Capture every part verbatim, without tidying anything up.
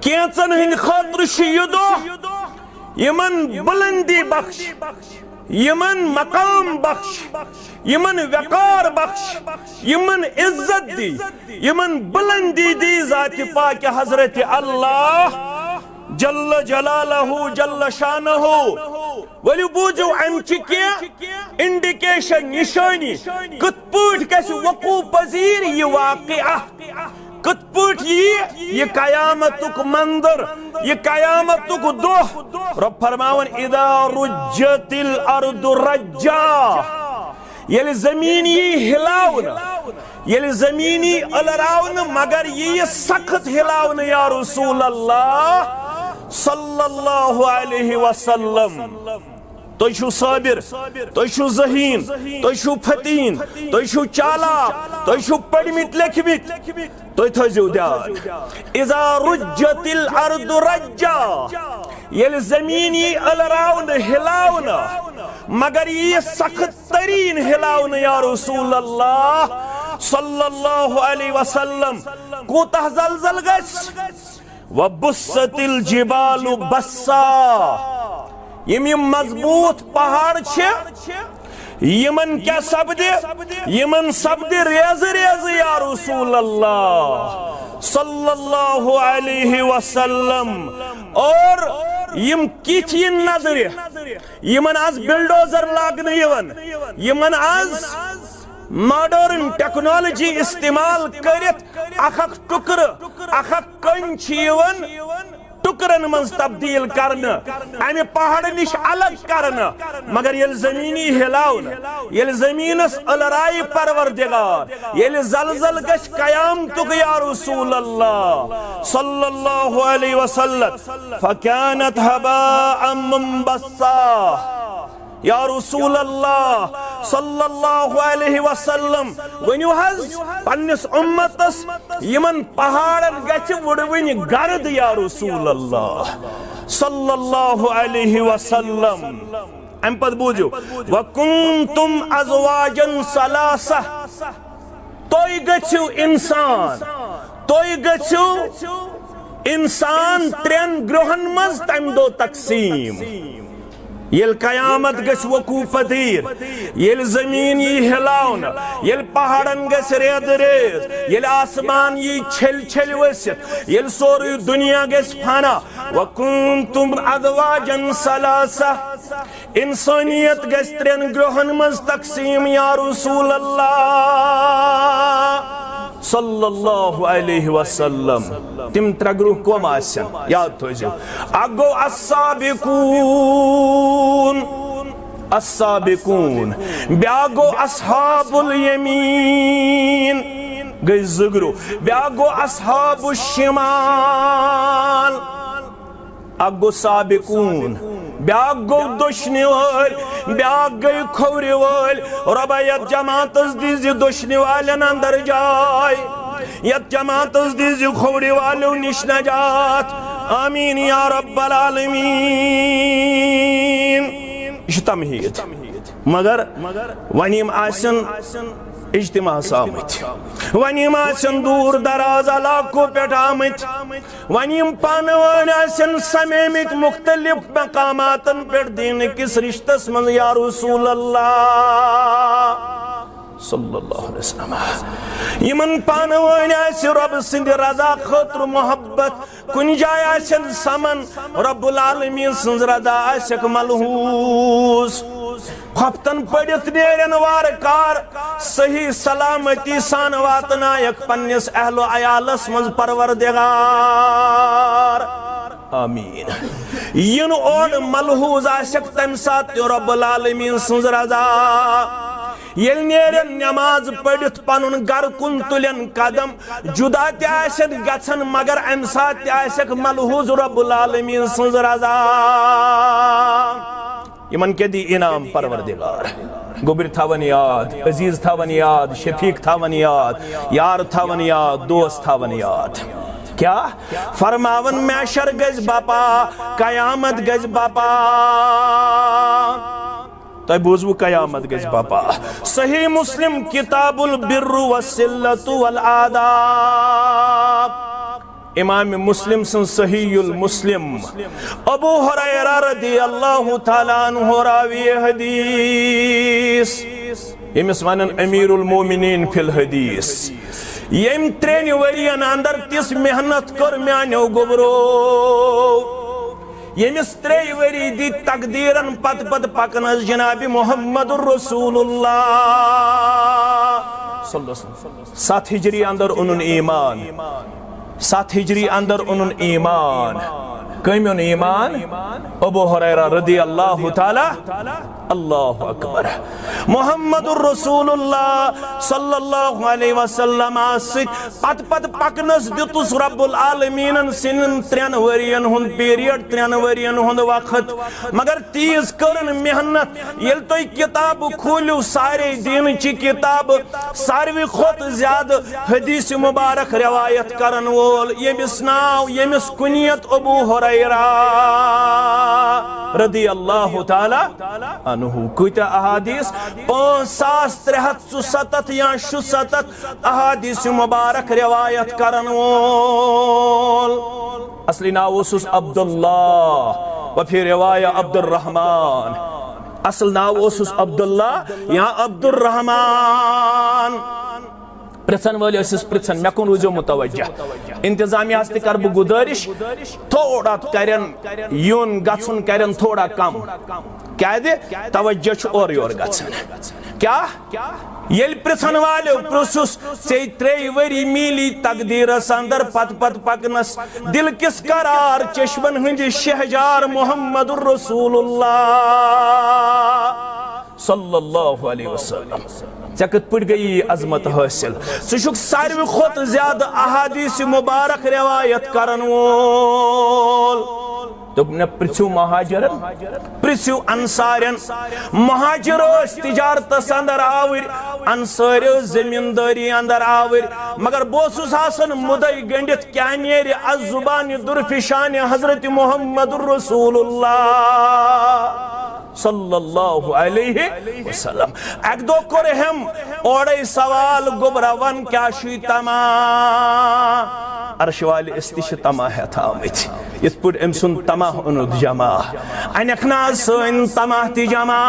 کینٛژن ہٕنٛدِ خٲطرٕ چھُ یہِ دۄہ یِمن بُلندی بخش، یِمن مقام بخش، یِمن وقار بخش، یِمن عزت دی، یِمن بُلندی دی ذاتِ پاکِ حضرتِ اللہ جل جلالہ جل شانہ۔ ؤلِو بوٗزِو امچہِ کینٛہہ indication، نِشٲنی، کِتھ پٲٹھۍ گژھِ وقوع پذیٖر یہِ واقعہ، کِتھ پٲٹھۍ یی یہِ قیامتُک منظر، یہِ قیامتُک دۄہ۔ رۄب فرماوان، اذا رجت الارض رجا، ییٚلہِ زمین یی ہلاونہٕ، ییٚلہِ زمین یی ألراونہٕ، مگر یی سخت ہلاونہٕ یا رسول اللہ صلی اللہ علیہ وسلم۔ تُہۍ چھِو صابر، تُہۍ چھِو ذہین، تُہۍ چھِو فتین، تُہۍ چھِو چالاک، تُہۍ چھِو پٔرمٕتۍ لیکھمٕتۍ، تُہۍ تھٲیزیو دیان۔ اذا رجت الارض رجا، ییٚلہِ زمین یی ألراونہٕ، ہلاونہٕ، مگر یی سخت تریٖن ہلاونہٕ یا رسول اللہ صلی اللہ علیہ وسلم۔ کوٗتاہ زلزل گژھِ؟ وبست الجبال بسا۔ یِم یِم مضبوٗط پہاڑ چھِ، یِمن کیٛاہ سپدِ؟ یِمن سپدِ ریزٕ ریزٕ یا رسول اللہ صلی اللہ علیہ وسلم۔ اور یِم کِتھ یِن نظرِ؟ یِمن از بلڈوزر لاگنہٕ یِوان، یِمن از ماڈرن ٹیکنالوجی استعمال کٔرِتھ اکھ اکھ ٹُکرٕ، اکھ اکھ کٔنۍ چھِ یِوان ٹُکرن منٛز تبدیل کرنہٕ، امہِ پہاڑٕ نِش الگ کرنہٕ۔ مگر ییٚلہِ زمین یی ہلاونہٕ، ییٚلہِ زمینس ألرایہِ پروردگار، ییٚلہِ زلزل گژھِ قیامتُک یا رسول اللہ صلی اللہ علیہ وسلم، فکانت ہباء منبثا۔ یا رسول اللہ صلی اللہ علیہ وسلم، ؤنِو حظ پننِس اُمتس، یِمن پہاڑن گژھِ وُڑوٕنۍ گرد یا رسول اللہ صلی اللہ علیہ وسلم۔ امہِ پتہٕ بوٗزِو، وَكُنتُمْ أَزْوَاجًا ثَلَاثَةً۔ تُہۍ گٔژھِو انسان، تُہۍ گٔژھِو انسان ترٛٮ۪ن گروہن منٛز تمہِ دۄہ تقسیٖم۔ ییٚلہِ قیامت گژھِ وقوع پذیٖر، ییٚلہِ زمین یی ہلاونہٕ، ییٚلہِ پہاڑن گژھِ ریدٕ ریز، ییٚلہِ آسمان یی چھٔلۍ چھٔلۍ ؤسِتھ، ییٚلہِ سورُے دُنیا گژھِ فنا، وَكُنتُمْ أَزْوَاجًا ثَلَاثَةً۔ انسانیت گژھِ ترٛٮ۪ن گروہن منٛز تقسیٖم یا رسول اللہ صلی اللہ علیہ وسلم۔ تِم ترٛےٚ گروہ کۄم آسن؟ یاد تھٲیزیو، اکھ گوٚو السابقون، السابقون، بیاکھ گوٚو اصحاب الیمین، گٔے زٕ گروہ، بیاکھ گوٚو اصحاب الشمال۔ اکھ گوٚو سابقون، بیاکھ گوٚو دٔچھنہِ وٲلۍ، بیاکھ گٔے کھوورِ وٲلۍ۔ رۄبا، یتھ جماعتس دیٖزِ دٔچھنہِ والٮ۪ن اندر جاے، یتھ جماعتس دیٖزِ کھوورِ والیو نِش نجات۔ آمین یا رب العالمین۔ یہِ چھُ تمہیٖد۔ مگر وۄنۍ یِم آسن اجتماعس آمٕتۍ، وۄنۍ یِم آسن دوٗر دراز علاقو پٮ۪ٹھ آمٕتۍ، وۄنۍ یِم پانہٕ وٲنۍ آسن سمیمٕتۍ مختلف مقاماتن پٮ۪ٹھ دیٖنہٕ کِس رشتس منٛز یا رسول اللہ صلی اللہ علیہ وسلم، یِمن پانہٕ وٲنۍ آسہِ رۄبہٕ سٕنٛدِ رضا خٲطرٕ محبت، کُنہِ جایہِ آسن سمن، رب العالمین سٕنٛز رضا آسٮ۪کھ ملحوظ۔ خۄفتن پٔرِتھ نیرن وارٕ کار، صحیح سلامتی سان واتنایکھ پننِس اہل و عیالس منٛز پروردگار۔ آمین۔ یِنہٕ اورٕ ملحوظ آسٮ۪کھ تمہِ ساتہٕ تہِ رب العالمین سٕنٛز رضا۔ ییٚلہِ نیرن نماز پٔرِتھ پنُن گرٕ کُن تُلن قدم، جدا تہِ آسن گژھن مگر امہِ ساتہٕ تہِ آسٮ۪کھ ملحوظ رب العالمین سٕنٛز رضا۔ یِمن کیٛاہ دی انعام پروردگار؟ گوٚبرۍ تھاون یاد، عزیز تھاون یاد، شفیق تھاون یاد، یار تھاون یاد، دوست تھاون یاد۔ کیٛاہ؟ فرماون محشر گژھِ بپا، قیامت گژھِ بپا۔ تۄہہِ بوٗزوٕ قیامت گژھِ بپا۔ صحیح مسلم کتاب البر والصلة والآداب۔ امام مسلم سن صحیح المسلم، ابو ہریرہ رضی اللہ تعالیٰ عنہ راوی حدیث، یمس ونن امیر المومنین فی الحدیث، یم ترین ورین اندر تس محنت کر میانیو گوبرو، یمس ترے وری دی تقدیرن پت پت پکنس جناب محمد رسول اللہ صلی اللہ علیہ وسلم۔ ستھ ہجری اندر اونن ایمان، ستھ ہجری اندر اونن ایمان۔ کٔمۍ اوٚن ایمان؟ ابو ہریرہ رضی اللہ تعالیٰ، اللہ اکبر۔ محمد رسول اللہ صلی اللہ علیہ وسلم سۭتۍ پت پت پکنس دیُتُس رب العالمینن سنن ترین ورین ہُنٛد پیریڈ، ترین ورین ہُنٛد وقت۔ مگر تیز کٔرٕن محنت۔ ییٚلہِ تُہۍ کتاب کھوٗلِو، سارے دیٖنٕچہِ کتاب، ساروی کھۄتہٕ زیادٕ حدیث مبارک روایت کرن وول، ییٚمِس ناو، ییٚمِس کنیت ابو ہریرہ رضی اللہ تعالیٰ عنہ۔ کۭتیاہ احادیث؟ پانٛژھ ساس ترٛےٚ ہتھ ژُستتھ یا شُستتھ احادیث مبارک روایت کرن وول۔ اصلی ناو اوسُس عبداللہ، وفی روایہ عبدالرحمان۔ اصل ناو اوسُس عبداللہ یا عبدالرحمان۔ پرژھن وٲلۍ ٲسِس پرژھان، مےٚ کُن روٗزِو متوجہ۔ انتظامیہ ہس تہِ کرٕ بہٕ گُزٲرِش، تھوڑا کرن یُن گژھُن کرن تھوڑا کم۔ کیازِ؟ توجہ چھُ اورٕ یورٕ گژھان۔ کیٛاہ؟ ییٚلہِ پرژھن والٮ۪و پرژھُس، "ژےٚ ترٛے ؤری میٖلی تقدیٖرس اندر پتہٕ پتہٕ پکنس دل کِس قرار چشمن ہٕنٛدِ شہجار محمد رسول اللہ صلی اللہ علیہ وسلم، ژےٚ کِتھ پٲٹھۍ گٔیی یہِ عظمت حٲصِل؟ ژٕ چھُکھ ساروی کھۄتہٕ زیادٕ احادیث مبارک روایت کرن وول۔" دوٚپُن، "پرژھِو مہاجرن، پرژھِو انصارن۔" مہاجر ٲسۍ تجارتس اندر آوٕرۍ، انصٲرۍ ٲسۍ زمیٖندٲری اندر آوٕرۍ، مگر بہٕ اوسُس آسان مُدے گٔنڈِتھ، کیٛاہ نیرِ از زبانہِ درفشانِ حضرت محمد رسول اللہ صلی اللہ علیہ وسلم۔ اکہِ دۄہ کوٚر أمۍ اورے سوال، "گوٚبرا، ون کیٛاہ چھُے طمع؟" عرش والہِ أسۍ تہِ چھِ طمع ہٮ۪تھ آمٕتۍ۔ یِتھ پٲٹھۍ أمۍ سُنٛد طمع اوٚنُتھ جمع، انکھ نا سٲنۍ طمع تہِ جمع۔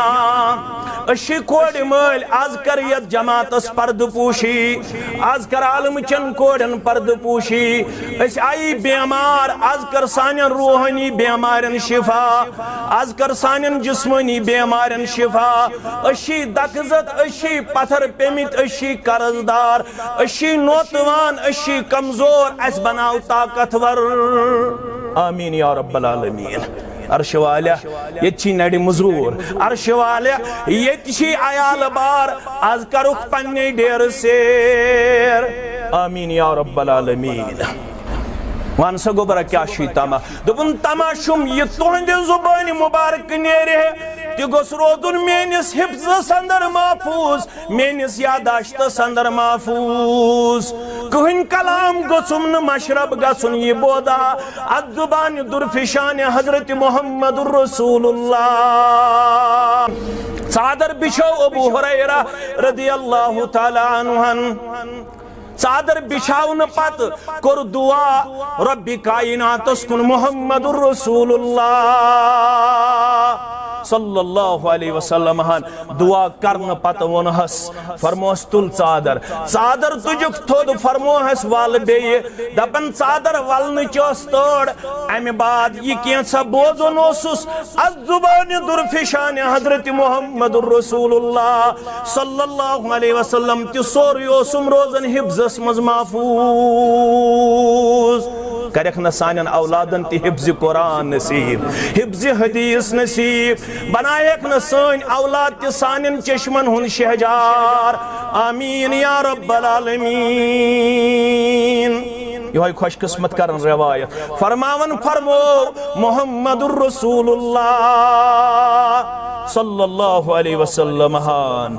أسۍ چھِ کورِ مٲلۍ، از کر یتھ جماعتس پردٕ پوشی، از کر عالم چن کورٮ۪ن پردٕ پوشی۔ أسۍ آیی بیمار، از کر سانٮ۪ن روحٲنی بیمارٮ۪ن شفا، از کر سانٮ۪ن جسمٲنی بیمارٮ۪ن شفا۔ أسۍ چھِ دکہٕ زد، أسۍ چھِ پتھر پیمٕتۍ، أسۍ چھِ قرض دار، أسۍ چھِ نوتوان، أسۍ چھِ کمزور، اسہِ بناو طاقتور۔ آمین یا رب العالمین۔ عرش والیا، ییٚتہِ چھی نرِ مزور۔ عرش والیا، ییٚتہِ چھی عیال بار، از کرُکھ پننے ڈیرٕ سیر۔ آمین یا رب العالمین۔ وَن سا گوٚبرا، کیٛاہ چھُے طمع؟ دوٚپُن، طمع چھُم یہِ تُہنٛدِ زُبٲنہِ مُبارکہٕ نیرِ ہے، تہِ گوٚژھ روزُن میٲنِس حفظس اندر محفوظ، میٲنِس یاداشتس اندر محفوظ۔ کٕہٕنۍ کلام گوٚژھُم نہٕ مشرب گژھُن، یہِ بوزٕ ہا اتھ زُبانہِ درفشانِ حضرت محمد رسول اللہ۔ ژادر بچھٲو ابو ہریرہ رضی اللہ تعالیٰ عنہن۔ ژادر بچھاونہٕ پتہٕ کوٚر دعا رب کائناتس کُن محمد رسول اللہ صلی اللہ علیہ وسلم ہن۔ دعا کرنہٕ پتہٕ ووٚنہس، فرموس، "تُل ژادر۔" ژادر تُجُکھ تھوٚد، فرموہس، "ول بیٚیہِ۔" دپان، ژادر ولنٕچ ٲس تٲڑ۔ امہِ بعد یہِ کینٛژھا بوزُن اوسُس، از زبانِ درفشانِ حضرت محمد رسول اللہ صلی اللہ علیہ وسلم تہِ سورُے اوسُم روزان حفظس منٛز محفوظ۔ کرکھ نہ سانٮ۪ن اولادن تہِ حفظِ قرآن نصیب، حفظِ حدیث نصیب، بنایکھ نہ سٲنۍ اولاد تہِ سانٮ۪ن چشمن ہُنٛد شہجار۔ آمین یا رب العالمین۔ یہوے خۄش قسمت کرن روایت۔ فرماوان فرمو محمد رسول اللہ صلی اللہ علیہ وسلم ہان،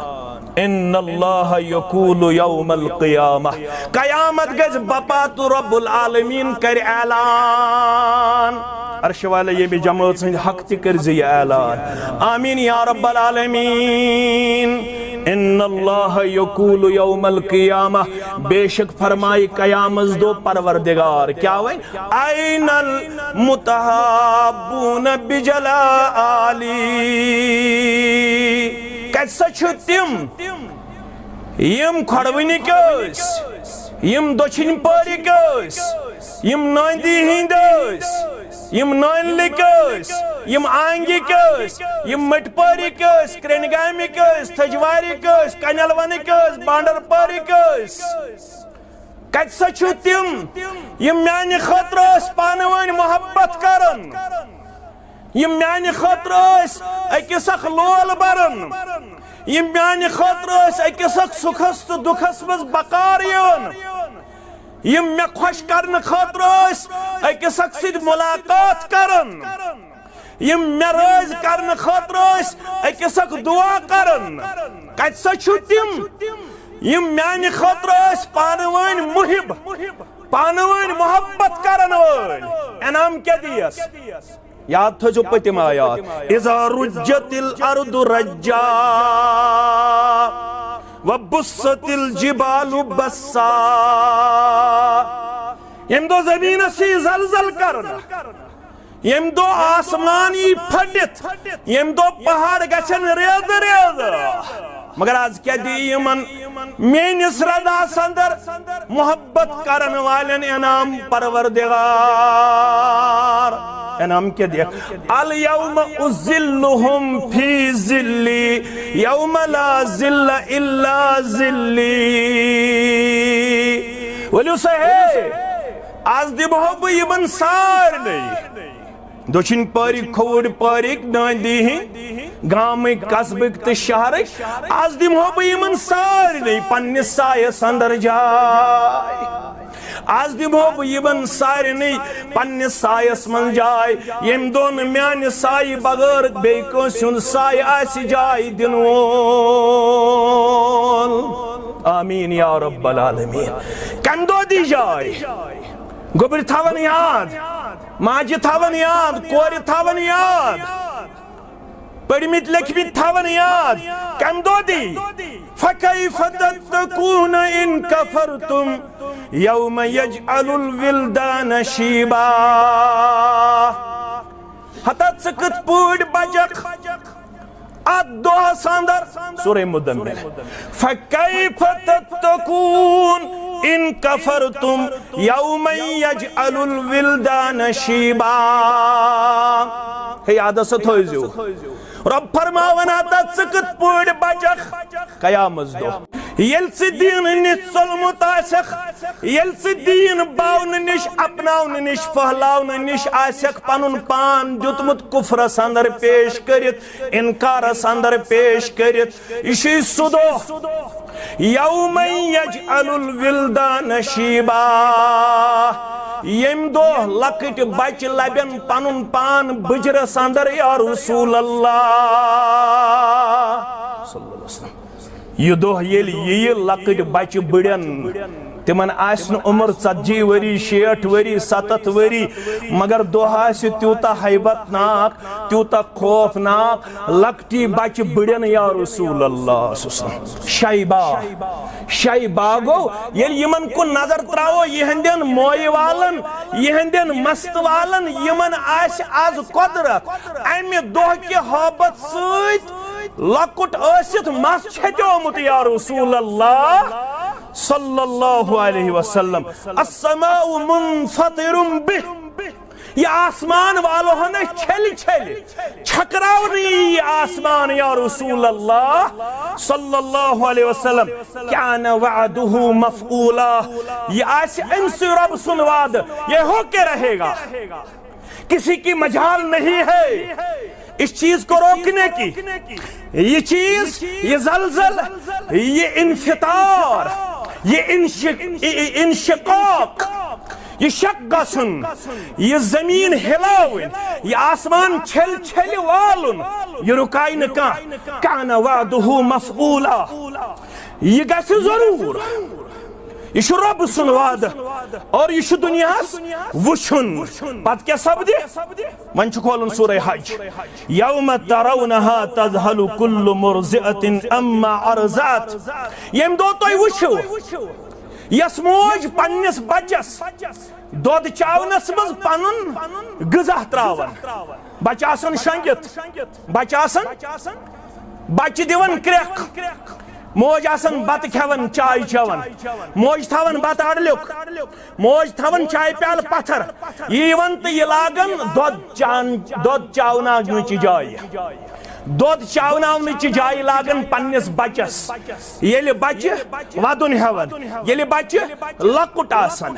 "ان اللہ یقول یوم القیامہ"، قیامت گژھِ بپا تہٕ رب العالمین کرِ اعلان۔ عرش والے، ییٚمہِ جمٲژ ہٕنٛدِ حق تہِ کٔرۍ زِ یہِ اعلان۔ آمین یا رب العالمین۔ ان اللہ یقول یوم القیامہ، بے شک فرمائے قیامت دو پروردگار، کیا وَنہِ؟ این المتحابون بجلالی، کتہِ سا چھِ تِم، یِم کھۄڈوٕنِکۍ ٲسۍ، یِم دٔچھِنۍ پٲرِکۍ ٲسۍ، یِم نٲندی ہِنٛدۍ ٲسۍ، یِم نٲنۍ لِکۍ ٲسۍ، یِم آنگِکۍ ٲسۍ، یِم مٔٹۍ پٲرِکۍ ٲسۍ، کرٛنٛڈۍ گامِکۍ ٲسۍ، تھٔجوارِکۍ ٲسۍ، کنٮ۪ل ونٕکۍ ٲسۍ، بانڈر پٲرِکۍ ٲسۍ۔ کتہِ سا چھِو تِم، یِم میانہِ خٲطرٕ ٲسۍ پانہٕ ؤنۍ محبت کران؟ یِم میانہِ خٲطرٕ ٲسۍ أکِس اکھ لول بران، یِم میانہِ خٲطرٕ ٲسۍ أکِس اکھ سُکھس تہٕ دُکھس منٛز بکار یِوان، یِم مےٚ خۄش کرنہٕ خٲطرٕ ٲسۍ أکِس اکھ سۭتۍ مُلاقات کران، یِم مےٚ رٲضۍ کرنہٕ خٲطرٕ ٲسۍ أکِس اکھ دُعا کران۔ کتہِ سا چھِو تِم، یِم میانہِ خٲطرٕ ٲسۍ پانہٕ ؤنۍ محب، پانہٕ ؤنۍ محبت کرن وٲلۍ؟ انعام کیٛاہ دِیَس؟ یاد تھٲیزیو پٔتِم آیات۔ اذا رجت الارض رجا وبست الجبال بسا۔ ییٚمہِ دۄہ زٔمیٖنَس یی زلزل کرنہٕ، ییٚمہِ دۄہ آسمان یی پھٔٹِتھ، ییٚمہِ دۄہ پہاڑ گژھن ریزٕ ریزٕ، مگر از کیٛاہ دِیہِ یِمن میٲنِس رضا سندر محبت کرن والٮ۪ن انعام پروردگار؟ انعام کیٛاہ دِیَکھ؟ الیوم اظلهم فی ظلی یوم لا ظل الا ظلی۔ ؤلِو سا ہے، از دِمہو بہٕ یِمن سارنٕے، دٔچھِنۍ پٲرِکۍ، کھووُر پٲرِکۍ، نٲندی ہِنٛدۍ، گامٕکۍ، قصبٕکۍ تہٕ شہرٕکۍ، از دِمہو بہٕ یِمن سارنٕے پننِس سایس اندر جاے۔ از دِمہو بہٕ یِمن سارنٕے پننِس سایس منٛز جاے، ییٚمہِ دۄہ نہٕ میانہِ سایہِ بغٲر بیٚیہِ کٲنٛسہِ ہُنٛد سایہِ آسہِ جاے دِنہٕ وول۔ آمین یا رب العالمین۔ کمہِ دۄہ دی جاے؟ گوٚبرۍ تھاون یاد، ماجہِ تھاون یاد، کورِ تھاون یاد، پٔرمٕتۍ لیکھمٕتۍ تھاون یاد۔ کمہِ دۄہ دی؟ فکیف تتقون ان کفرتم یوم یجعل الولدان شیبا۔ ہتا ژٕ کِتھ پٲٹھۍ بچکھ اتھ دۄہس اندر؟ سورہ مدمل۔ فکیف تتقون ان کفرتم یوم یجعل الولدان شیبا۔ ہے یاد ہسا تھٲوزیو، رب فرماوان ہتا ژٕ کِتھ پٲٹھۍ بچکھ قیامت دۄہ؟ ییٚلہِ ژٕ دیٖنہٕ نِش ژوٚلمُت آسکھ، ییٚلہِ ژٕ دیٖن باونہٕ نِش، اپناونہٕ نِش، پھٔہلاونہٕ نِش آسکھ پنُن پان دیُتمُت کفرس اندر پیش کٔرِتھ، انکارس اندر پیش کٔرِتھ، یہِ چھُے سُہ دۄہ، یوم یجعل الولدان شیبا، ییٚمہِ دۄہ لۄکٕٹۍ بچہِ لبن پنُن پان بٕجرس اندر، یا رسول اللہ۔ یہِ دۄہ ییٚلہِ یِیہِ، لۄکٕٹۍ بچہِ بٕڑن، تِمن آسہِ نہٕ عمر ژتجی ؤری، شیٹھ ؤری، ستتھ ؤری، مگر دۄہ آسہِ تیوٗتاہ ہیبت ناک، تیوٗتاہ خوفناک، لۄکٹی بچہِ بٕڑن، یا رسول اللہ صلی اللہ علیہ وسلم۔ شیبا، شیبا گوٚو ییٚلہِ یِمن کُن نظر تراوو، یِہنٛدٮ۪ن مویہِ والن، یِہنٛدٮ۪ن مست والن، یِمن آسہِ از قۄدرت امہِ دۄہ کہِ ہٲبتھ سۭتۍ لۄکُٹ ٲسِتھ مس چھیٚتیومُت، یا رسول اللہ صلی اللہ علیہ وسلم۔ السماء منفطر بہ، یہِ آسمان والو ہن چھلہِ چھلہِ چھکراونہٕ یی یہِ آسمان، یا رسول اللہ صلی اللہ علیہ وسلم۔ کان وعدہ مفعولا، یہِ آسہِ أمۍ سٕے رۄب سُنٛد وعدٕ، یہ ہو کے رہے گا۔ کسی کی مجال نہیں ہے اس چیز کو روکنے کی۔ یہ چیز، یہ زلزل، یہ انفطار، یہ انشق-، انشقاق، یہ شک گژھُن، یہ زمین ہلاوٕنۍ، یہ آسمان چھلۍ چھلۍ والُن، یہ رُکایہِ نہٕ کانٛہہ۔ کان وعدہ مفعولا، یہ گژھِ ضروٗر۔ یہِ چھُ رۄب سُنٛد وعدٕ اور یہِ چھُ دُنیاہَس وٕچھُن۔ پتہٕ کیٛاہ سپدِ؟ وۄنۍ چھُ کھولُن سورہ حج۔ یوم ترونها تذهل كل مرضعة عما ارضعت۔ ییٚمہِ دۄہ تُہۍ وٕچھِو، یۄس موج پننِس بچس دۄد چاونس منٛز پنُن غذا تراوان، بچہٕ آسان شۄنگِتھ، بچہٕ آسان، بچہٕ دِوان کرٛٮ۪کھ، موج آسان بتہٕ کھٮ۪وان، چاے چٮ۪وان، موج تھاوان بتہٕ اڈلیُک، موج تھاوان چایہِ پیالہٕ پتھر، یہِ یِوان تہٕ یہِ لاگان دۄد چان، دۄد چاوناونٕچہِ جایہِ۔ دۄد چاوناونٕچہِ جایہِ لاگان پننِس بچس۔ ییٚلہِ بچہِ ودُن ہٮ۪وان، ییٚلہِ بچہِ لۄکُٹ آسان۔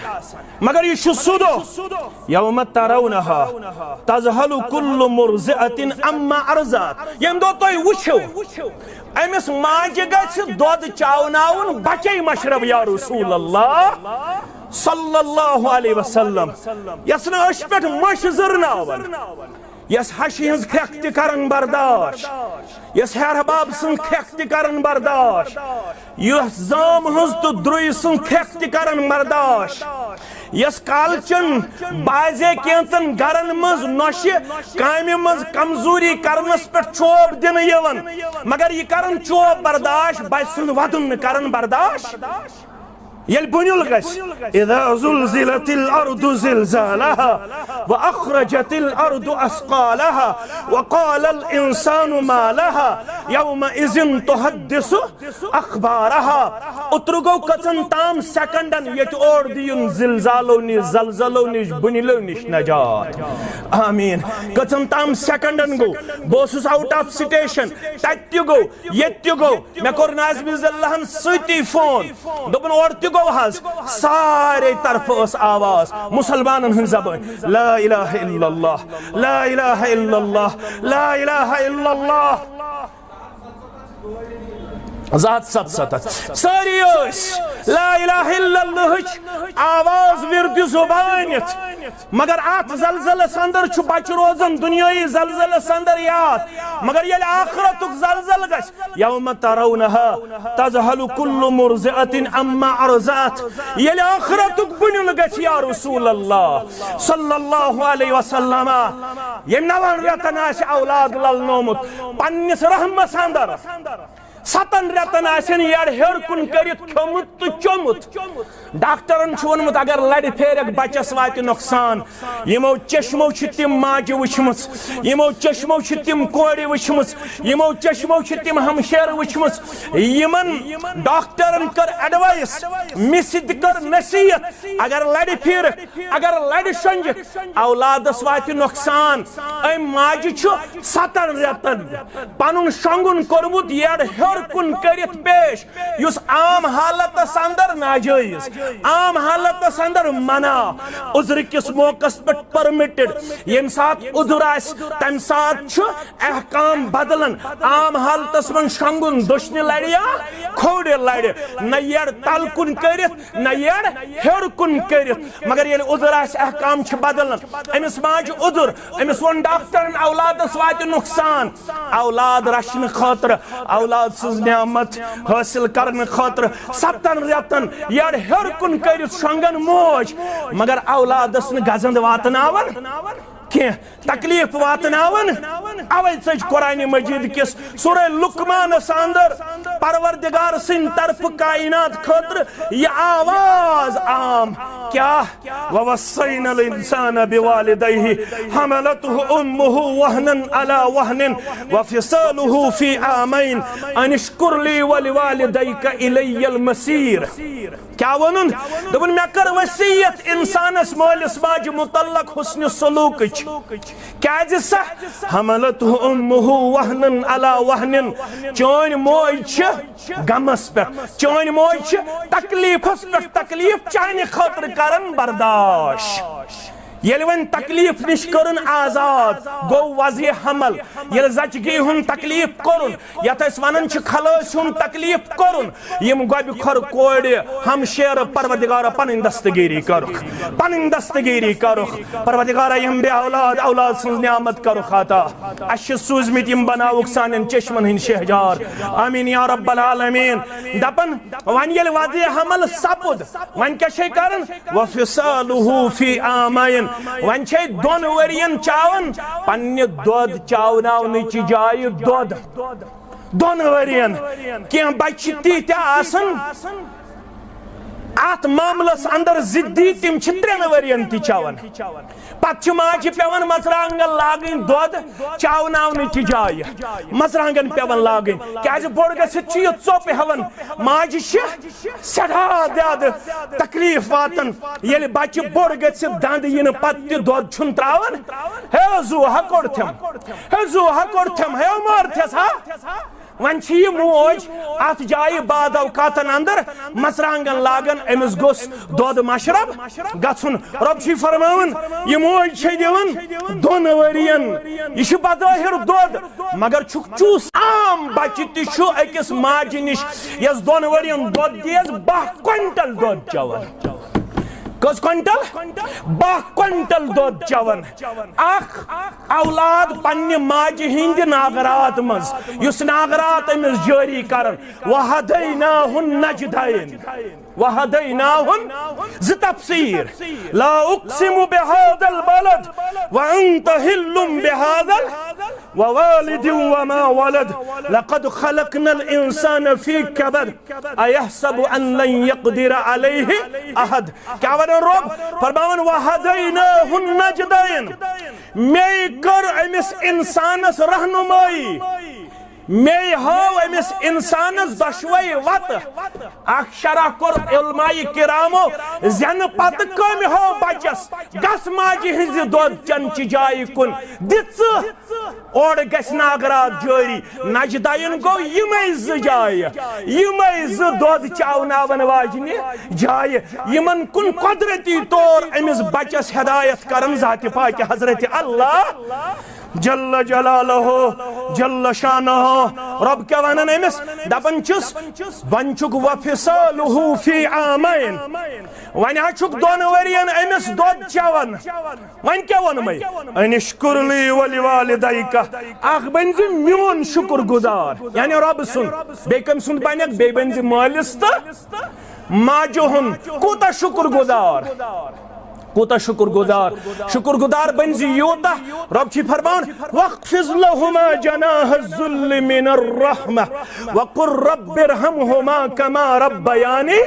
مگر یہِ چھُ سُہ دۄہ، یوم ترونها تذهل كل مرضعة عما ارضعت۔ ییٚمہِ دۄہ تُہۍ وٕچھِو، أمِس ماجہِ گژھِ دۄد چاوناوُن بچے مشرب، یا رسول اللہ صلی اللہ علیہ وسلم، یۄس نہٕ أچھ پٮ۪ٹھ مٔچھ زٕرناوان، یۄس ہشہِ ہٕنٛز کھرٛٮ۪کھ تہِ کران برداش، یۄس ہیہَر بب سٕنٛز کھرٛٮ۪کھ تہِ کران برداش، یۄس زام ہٕنٛز تہٕ درُے سٕنٛز کھرٛٮ۪کھ تہِ کران برداش، یۄس کالچن بعضے کینٛژن گرن منٛز نۄشہِ کامہِ منٛز کمزوری کرنس پٮ۪ٹھ چوب دِنہٕ یِوان، مگر یہِ کران چوب برداش، بچہٕ سُنٛد ودُن نہٕ کران برداش۔ ییٚلہِ بُنیُل گژھِ، اذا زلزلت الارض زلزالها واخرجت الارض اثقالها وقال الانسان ما لها يومئذ تحدث اخبارها۔ اوترٕ گوٚو کٔژن تام سیکنڈن ییٚتہِ اورٕ دِیُن زلزالو نِش، زلزلو نِش، بُنیلو نِش نجات۔ آمین۔ کٔژن تام سیکنڈن گوٚو، بہٕ اوسُس out of station، تتہِ تہِ گوٚو، ییٚتہِ تہِ گوٚو۔ مےٚ کوٚر ناظمِ ضلعن سۭتی فون، دوٚپُن، اورٕ تہِ گوٚو حظ، سارے طرفہٕ ٲس آواز مُسلمانن ہٕنٛز زبٲنۍ، لا الہ الا اللہ، لا الہ الا اللہ، لا الہ الا اللہ۔ زٕ ہتھ ستستھ۔ سٲری ٲسۍ لا الہ الا اللہٕچ آواز وِردِ زُبانہِ۔ مگر اتھ زلزلس اندر چھُ بچہِ روزان دُنیٲیی زلزلس اندر یاد۔ مگر ییٚلہِ آخرتُک زلزل گژھِ، یوم ترونها تذهل كل مرضعة عما ارضعت۔ ییٚلہِ آخرتُک بُنیُل گژھِ، یا رسول اللہ صلی اللہ علیہ وسلم، ییٚمۍ نون رٮ۪تن آسہِ اولاد للنومُت پننِس رحمس اندر، ستن رٮ۪تن آسن یڑ ہیوٚر کُن کٔرِتھ کھیوٚمُت تہٕ چوٚمُت۔ ڈاکٹرن چھُ ووٚنمُت، اگر لرِ پھیرکھ بچس واتہِ نۄقصان۔ یِمو چشمو چھِ تِم ماجہِ وٕچھمٕژ، یِمو چشمو چھِ تِم کورِ وٕچھمٕژ، یِمو چشمو چھِ تِم ہمشیرٕ وٕچھمٕژ۔ یِمن ڈاکٹرن کٔر ایڈوائس، مِسہِ تہِ کٔر نصیحت، اگر لرِ پھیرکھ، اگر لرِ شۄنگِکھ، اولادس واتہِ نۄقصان۔ أمۍ ماجہِ چھُ ستن رٮ۪تن پنُن شۄنگُن کوٚرمُت یڑ ہیوٚر کُن کٔرِتھ پیش، یُس عام حالتس اندر ناجٲیز، عام حالتس اندر منع، عذرٕ کِس موقعس پٮ۪ٹھ permitted۔ ییٚمہِ ساتہٕ عذر آسہِ، تمہِ ساتہٕ چھُ احکام بدلان۔ عام حالتس منٛز شۄنگُن دٔچھنہِ لرِ یا کھوورِ لرِ، نہ یڑ تل کُن کٔرِتھ، نہ یڑ ہیوٚر کُن کٔرِتھ۔ مگر ییٚلہِ عذر آسہِ، احکام چھِ بدلان۔ أمِس ماجہِ عذر، أمِس ووٚن ڈاکٹرن اولادس واتہِ نۄقصان۔ اولاد رچھنہٕ خٲطرٕ، اولاد سٕنٛز نعمت حٲصِل کرنہٕ خٲطرٕ ستن رٮ۪تن یڑ ہیوٚر کُن کٔرِتھ شۄنگان موج، مگر اولادس نہٕ گزند واتناوان کینٛہہ، تکلیف واتناوان۔ اوے ژٔج قرآن مجید کِس سورہ لقمانس اندر پروردگار سٕنٛدِ طرفہٕ کائنات خٲطرٕ یہِ آواز عام۔ کیٛاہ؟ ووصينا الإنسان بوالديه حملته أمه وهنا على وهن وفصاله في عامين أن اشكر لي ولوالديك إلي المصير۔ کیٛاہ ووٚنُن؟ دوٚپُن، مےٚ کٔر وصیت انسانس مٲلِس ماجہِ متعلق حسن سلوکٕچ۔ کیٛازِ سا؟ حملته أمه وهنا على وهن، چٲنۍ موج چھِ غمس پٮ۪ٹھ، چٲنۍ موج چھِ تکلیفس پٮ۪ٹھ تکلیف چانہِ خٲطرٕ کران برداش۔ ییٚلہِ وۄنۍ تکلیف نِش کٔرٕن آزاد، گوٚو وضع حمل۔ ییٚلہِ زچگی ہُنٛد تکلیف کوٚرُن، یتھ أسۍ ونان چھِ خلٲص ہُنٛد تکلیف کوٚرُن، یِم گۄبہِ کھۄر کورِ ہمشیرٕ، پروردگارا پنٕنۍ دستگیری کرُکھ، پنٕنۍ دستگیری کرُکھ۔ پروردگارا یِم بے اولاد، اولاد سٕنٛز نعمت کرُکھ عطا۔ اسہِ چھِ سوٗزمٕتۍ یِم بناوُکھ سانٮ۪ن چشمن ہٕنٛدۍ شہجار۔ آمین یا رب العالمین۔ دپان، وۄنۍ ییٚلہِ وضع حمل سپُد، وۄنۍ کیٛاہ چھے کران؟ وفصاله في عامين۔ وۄنۍ چھے دۄن ؤرین چاوان پننہِ دۄد چاوناونٕچ جایہِ دۄد۔ دۄن ؤرین۔ کینٛہہ بچہِ تہِ تہِ آسان، اتھ معاملس اندر ضدی، تِم چھِ ترٛٮ۪ن ؤرین تہِ چٮ۪وان۔ پتہٕ چھِ ماجہِ پٮ۪وان مرژٕوانٛگن لاگٕنۍ دۄد چاوناونٕچ جایہِ، مرژٕوانٛگن پٮ۪وان لاگٕنۍ، کیازِ بوٚڑ گٔژھِتھ چھُ یہِ ژوٚپ ہٮ۪وان۔ ماجہِ چھِ سٮ۪ٹھاہ زیادٕ تکلیف واتان، ییٚلہِ بچہِ بوٚڑ گٔژھِتھ دند یِنہٕ پتہٕ تہِ دۄد چھُنہٕ تراوان۔ ہے زو ہا کوٚڑ تھم، ہے زو ہا کوٚڑ تھم، ہے مارتھس ہا۔ وۄنۍ چھِ یہِ موج اتھ جایہِ بعد اوقاتن اندر مرژٕوانٛگن لاگان، أمِس گوٚژھ دۄد مشرب گژھُن۔ رۄب چھُے فرماوان، یہِ موج چھے دِوان دۄن ؤرین، یہِ چھُ بظٲہر دۄد، مگر چھُکھ چوٗس۔ عام بچہِ تہِ چھُ أکِس ماجہِ نِش، یۄس دۄن ؤرین دۄد دیس، باہ کوینٹل دۄد چٮ۪وان۔ کٔژ کوینٹل؟ باہ کوینٹل دۄد چٮ۪وان۔ اکھ اولاد پننہِ ماجہِ ہٕنٛدِ ناگرات منٛز، یُس ناگرات أمِس جٲری کران۔ وہدیناہ النجدین۔ وہدیناہ، زٕ تفسیر۔ لا اقسم بهذا البلد وانت حل بهذا ال-، ووالد وما ولد، لقد خلقنا الانسان في كبد، ایحسب ان لن یقدر علیہ احد۔ کیا ونان رب؟ فرماوان، وہدیناہ النجدین۔ مے کر أمِس انسانس رہنمائی، مے ہاو أمِس انسانس دۄشوے وتہٕ۔ اکھ شرح کوٚر علماء کرامو، زینہٕ پتہٕ کٔمۍ ہاو بچس، گژھ ماجہِ ہٕنزِ دۄد چنچہِ جایہِ کُن، دِ ژٕ۔ اورٕ گژھِ ناگرات جٲری۔ نجدین گوٚو یِمے زٕ جایہِ، یِمے زٕ دۄد چاوناون واجنہِ جایہِ، یِمن کُن قۄدرتی طور أمِس بچس ہدایت کرن ذاتِ پاکہِ حضرت اللہ جل جلالہ، جل شانہ۔ رب کیٛاہ ونان أمِس؟ دپان چھُس، وۄنۍ چھُکھ وفصالہ فی عامین، وۄنۍ ہا چھُکھ دۄن ؤرین أمِس دۄد چٮ۪وان۔ وۄنۍ کیٛاہ ووٚنمَے؟ ان اشکر لی ولوالدیک، اکھ بٔنۍ زِ میون شکر گزار، یعنی رۄب سُنٛد۔ بیٚیہِ کٔمۍ سُنٛد بنکھ؟ بیٚیہِ بٔنۍ زِ مٲلِس تہٕ ماجہِ ہُنٛد۔ کوٗتاہ شکر گزار، کوٗتاہ شکر گزار، شکر گزار بٔنۍ زِ یوٗتاہ۔ رۄب چھِ فرماوان، واخفض لہما جناح الذل من الرحمہ وقل رب ارحمہما کما ربیانی۔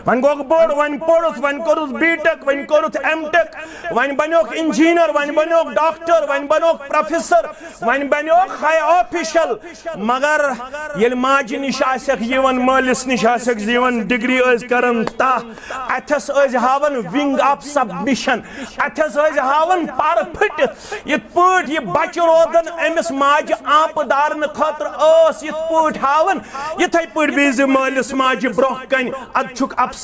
وۄنۍ گوٚکھ بوٚڑ، وۄنۍ پوٚرُتھ، وۄنۍ کوٚرُتھ بی ٹیک، وۄنۍ کوٚرُتھ ایم ٹیک، وۄنۍ بنیوکھ انجینئر، وۄنۍ بنیوکھ ڈاکٹر، وۄنۍ بنیوکھ پروفیسر، وۄنۍ بنیوکھ ہاے آفیشل۔ مگر ییٚلہِ ماجہِ نِش آسٮ۪کھ یِوان، مٲلِس نِش آسٮ۪کھ یِوان، ڈگری ٲسۍ کران تاہ، اتھس ٲسۍ ہاوان wing of submission، اتھس ٲسۍ ہاوان پر پھٹِتھ۔ یِتھ پٲٹھۍ یہِ بچہِ روزان أمِس ماجہِ آنپہٕ دارنہٕ خٲطرٕ ٲس یِتھ پٲٹھۍ ہاوان، یِتھے پٲٹھۍ بیٚیہِ زِ مٲلِس ماجہِ برونٛہہ کنہِ۔ ادٕ چھُکھ افسر۔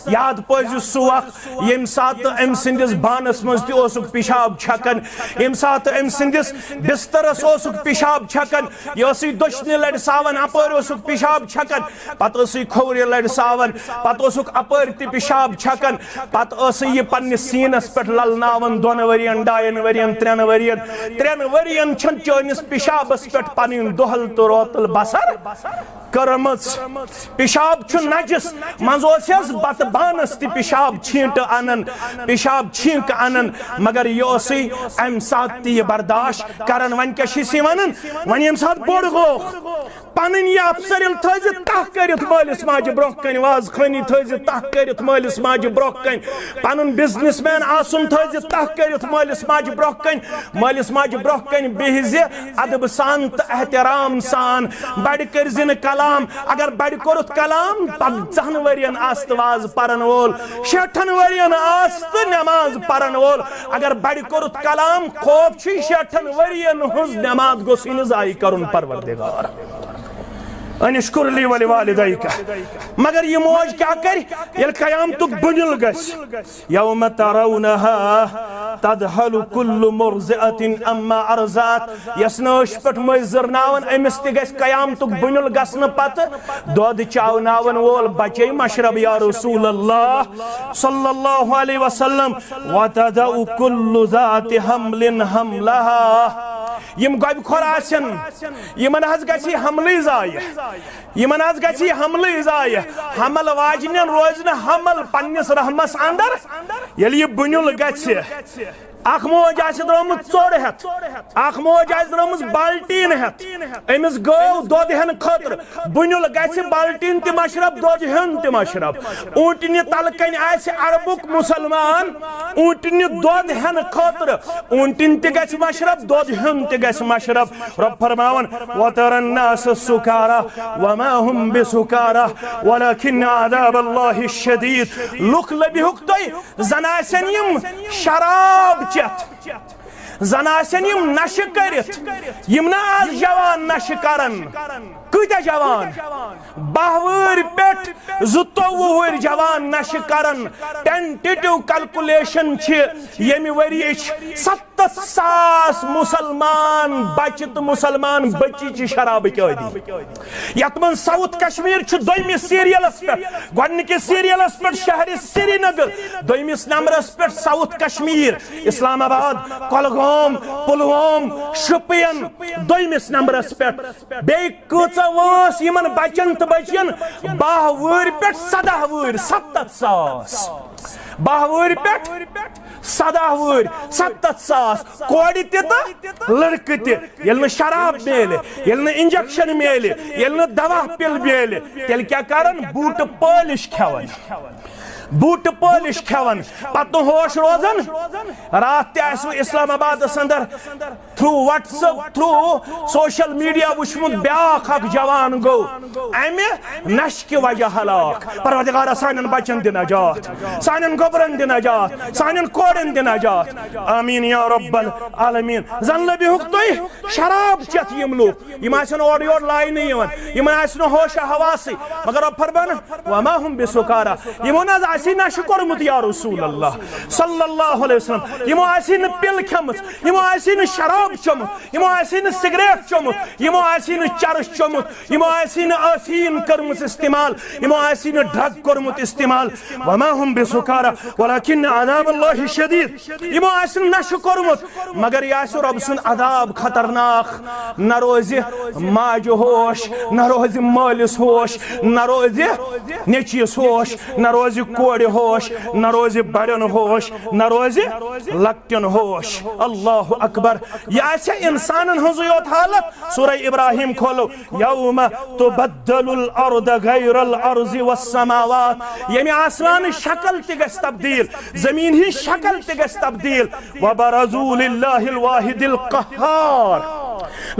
یاد پٲیزِ سُہ وق، ییٚمہِ ساتہٕ أمۍ سٕنٛدِس بانس منٛز تہِ اوسُکھ پِشاب چھکان، ییٚمہِ ساتہٕ أمۍ سٕنٛدِس بسترس اوسُکھ پِشاب چھکان، یہِ ٲسٕے دٔچھنہِ لرِ ساوان، اپٲرۍ اوسُکھ پِشاب چھکان، پتہٕ ٲسٕے کھوورِ لرِ ساوان، پتہٕ اوسُکھ اپٲرۍ تہِ پِشاب چھکان، پتہٕ ٲسٕے یہِ پننِس سیٖنس پٮ۪ٹھ للناوان دۄن ؤرین، ڈاین ؤرین، ترٛٮ۪ن ؤرین۔ ترٛٮ۪ن ؤرین چھنہٕ چٲنِس پِشابس پٮ۪ٹھ پنٕنۍ دۄہل تہٕ روتل بسر کٔرمٕژ۔ پِشاب چھُ نجس، منٛزٕ اوس یس بتہٕ بانس تہِ پِشاب چھینٹہٕ انان، پِشاب چھینکہٕ انان، مگر یہِ اوسُے امہِ ساتہٕ تہِ یہِ برداشت کران۔ وۄنۍ کیٛاہ چھِ أسۍ یہِ ونان؟ وۄنۍ ییٚمہِ ساتہٕ بوٚڑ گوٚو، پنٕنۍ یہِ افسر ییٚلہِ تھٲوزِ تَہہ کٔرِتھ مٲلِس ماجہِ برونٛہہ کنہِ، وازٕ خٲنی تھٲوزِ تَہہ کٔرِتھ مٲلِس ماجہِ برونٛہہ کنہِ، پنُن بزنس مین آسُن تھٲوزِ تَہہ کٔرِتھ مٲلِس ماجہِ برونٛہہ کنہِ، مٲلِس ماجہِ برونٛہہ کنہِ بِہزِ ادب سان تہٕ احترام سان۔ بڑِ کٔرزِ نہٕ کلام، اگر بڑِ کوٚرُتھ کلام، پنٛژاہن ؤرین آس تہٕ واز پرن وول، شیٹھن ؤرین آس تہٕ نماز پرن وول، اگر بڑِ کوٚرُتھ کلام، خوف چھُے شیٹھن ؤرین ہٕنٛز نماز گوٚژھُے نہٕ ضایع کرُن پروردگار۔ ان اشکر لی ولوالدیک۔ مگر یہ موج کیا کرِ ییٚلہِ قیامتُک بُنیُل گژھِ؟ یوم ترونها تذهل كل مرضعة عما ارضعت۔ یس نٲش پٮ۪ٹھ مٔنٛزۍ زٕرناوان، أمِس تہِ گژھِ قیامتُک بُنیُل گژھنہٕ پتہٕ دۄد چاوناون وول بچے مشرب، یا رسول اللہ صلی اللہ علیہ وسلم۔ وتضع كل ذات حمل حملها۔ یم گۄبہِ خۄر آسن، یمن حظ گژھِ حملٕے ضایع۔ یمن حظ گژھِ حملٕے ضایع۔ حمل واجنٮ۪ن روزِ نہٕ حمل پننِس رحمس اندر۔ ییٚلہِ یہِ بُنیُل گژھِ، اکھ موج آسہِ درٛامٕژ ژوٚر ہٮ۪تھ، اکھ موج آسہِ درٛامٕژ بالٹیٖن ہٮ۪تھ، أمِس گٲو دۄد ہٮ۪نہٕ خٲطرٕ، بُنیُل گژھِ، بالٹیٖن تہِ مشرب، دۄد ہیوٚن تہِ مشرب۔ اوٗنٹنہِ تلہٕ کنہِ آسہِ عربُک مسلمان، اوٗنٹنہِ دۄد ہٮ۪نہٕ خٲطرٕ، اوٗنٹنۍ تہِ گژھِ مشرب، دۄد ہیوٚن تہِ گژھِ مشرب۔ رب فرماوان، وترى الناس سكارى وما هم بسكارى ولكن عذاب الله شديد۔ لُکھ لٔبِہُکھ تُہۍ، زن آسن یم شراب چٮ۪تھ، زن آسن یم نشہٕ کٔرِتھ، یم نہ آز جوان نشہٕ کرن۔ کۭتیاہ جوان؟ باہ وٕہٕرۍ پٮ۪ٹھ زٕتووُہ وٕہٕرۍ جوان نشہٕ کرن۔ ٹینٹیٹو کیلکولیشن چھِ، ییٚمہِ ؤریِچ ستتھ ساس مسلمان بچہِ تہٕ مسلمان بچی چھِ شرابٕکۍ عٲدی۔ یتھ منٛز ساؤتھ کشمیر چھُ دوٚیمِس سیریلس پٮ۪ٹھ، گۄڈٕنِکِس سیریلس پٮ۪ٹھ شہرِ سرینگر، دوٚیمِس نمبرس پٮ۪ٹھ ساؤتھ کشمیر، اسلام آباد، کۄلگوم، پلووم، شُپین دوٚیمِس نمبرس پٮ۪ٹھ۔ بیٚیہِ کۭژاہ وٲنٛس یِمن بچن تہٕ بچین؟ باہ وٕہٕرۍ پٮ۪ٹھ سداہ وٕہٕرۍ، ستتھ ساس۔ باہ وٕہٕرۍ پٮ۪ٹھ سداہ وٕہٕرۍ، ستتھ ساس۔ کورِ تہِ تہٕ لڑکہٕ تہِ۔ ییٚلہِ نہٕ شراب میلہِ، ییٚلہِ نہٕ انجیکشن میلہِ، ییٚلہِ نہٕ دوا پِل میلہِ، تیٚلہِ کیٛاہ کرن؟ بوٗٹہٕ پٲلِش کھٮ۪ون۔ بوٗٹہٕ پٲلِش کھٮ۪ون۔ پتہٕ نہٕ ہوش روزان۔ راتھ تہِ آسِوٕ اسلام آبادس اندر through what's app, through social media وٕچھمُت، بیٛاکھ اکھ جوان گوٚو امہِ نشہِ کہِ وجہ ہلاک۔ پروردگارا، سانٮ۪ن بچن دِ نجات، سانٮ۪ن گوٚبرن دِ نجات، سانٮ۪ن کورٮ۪ن دِ نجات۔ آمین یا رب العالمین۔ زن لٔبِہُکھ تُہۍ شراب چٮ۪تھ یِم لُکھ، یِم آسن اورٕ یورٕ لاینہٕ یِوان، یِمن آسہِ نہٕ ہوش حواسٕے، مگر رب فرمان، وما هم بسکارا، یِمو نہ حظ آسی نشہٕ کوٚرمُت یا رسول اللہ صلی اللہ علیہ وسلم، یِمو آسی نہٕ پِل کھٮ۪مٕژ، یِمو آسی نہٕ شراب چوٚمُت، یِمو آسی نہٕ سگریٹ چوٚمُت، یِمو آسی نہٕ چرس چوٚمُت، یِمو آسی نہٕ ٲفیٖن کٔرمٕژ استعمال، یِمو آسی نہٕ ڈرگ کوٚرمُت استعمال۔ وما هم بسکارا ولكن عذاب الله شديد۔ یِمو آسہِ نہٕ نشہٕ کوٚرمُت، مگر یہِ آسہِ رۄب سُنٛد عذاب خطرناک۔ نہ روزِ ماجہِ ہوش، نہ روزِ مٲلِس ہوش، نہ روزِ نیٚچوِس ہوش، نہ روزِ کورِ ہوش، نہ روزِ بڑٮ۪ن ہوش، نہ روزِ لۄکٹٮ۪ن ہوش۔ اللہ اکبر۔ یہِ آسہِ انسانن ہٕنٛزٕے یوت حالت۔ سورہ ابراہیم کھولو، یوم تبدل الارض غیر الارض والسماوات۔ ییٚمہِ آسمانٕچ شکل تہِ گژھِ تبدیل، زمین ہٕنٛز شکل تہِ گژھِ تبدیل۔ وبرزوا للہ الواحد القہار۔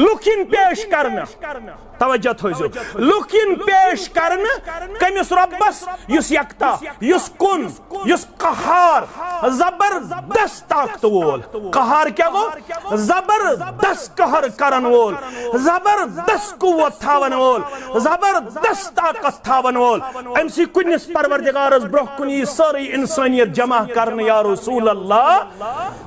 لُکھ یِن پیش کرنہٕ، توجہ تھٲیزیو، لُکھ یِن پیش کرنہٕ کٔمِس رۄبس یُس یکتا، یُس کُن، یُس قہار، زبردست طاقت وول۔ قہار کیا گوٚو؟ زبردست قہر کرن وول، زبردست قوت تھاون وول، زبردست طاقت تھاون وول۔ أمۍ سٕے کُنِس پروردگارس برونٛہہ کُن یی سٲرٕے انسانیت جمع کرنہٕ یا رسول اللہ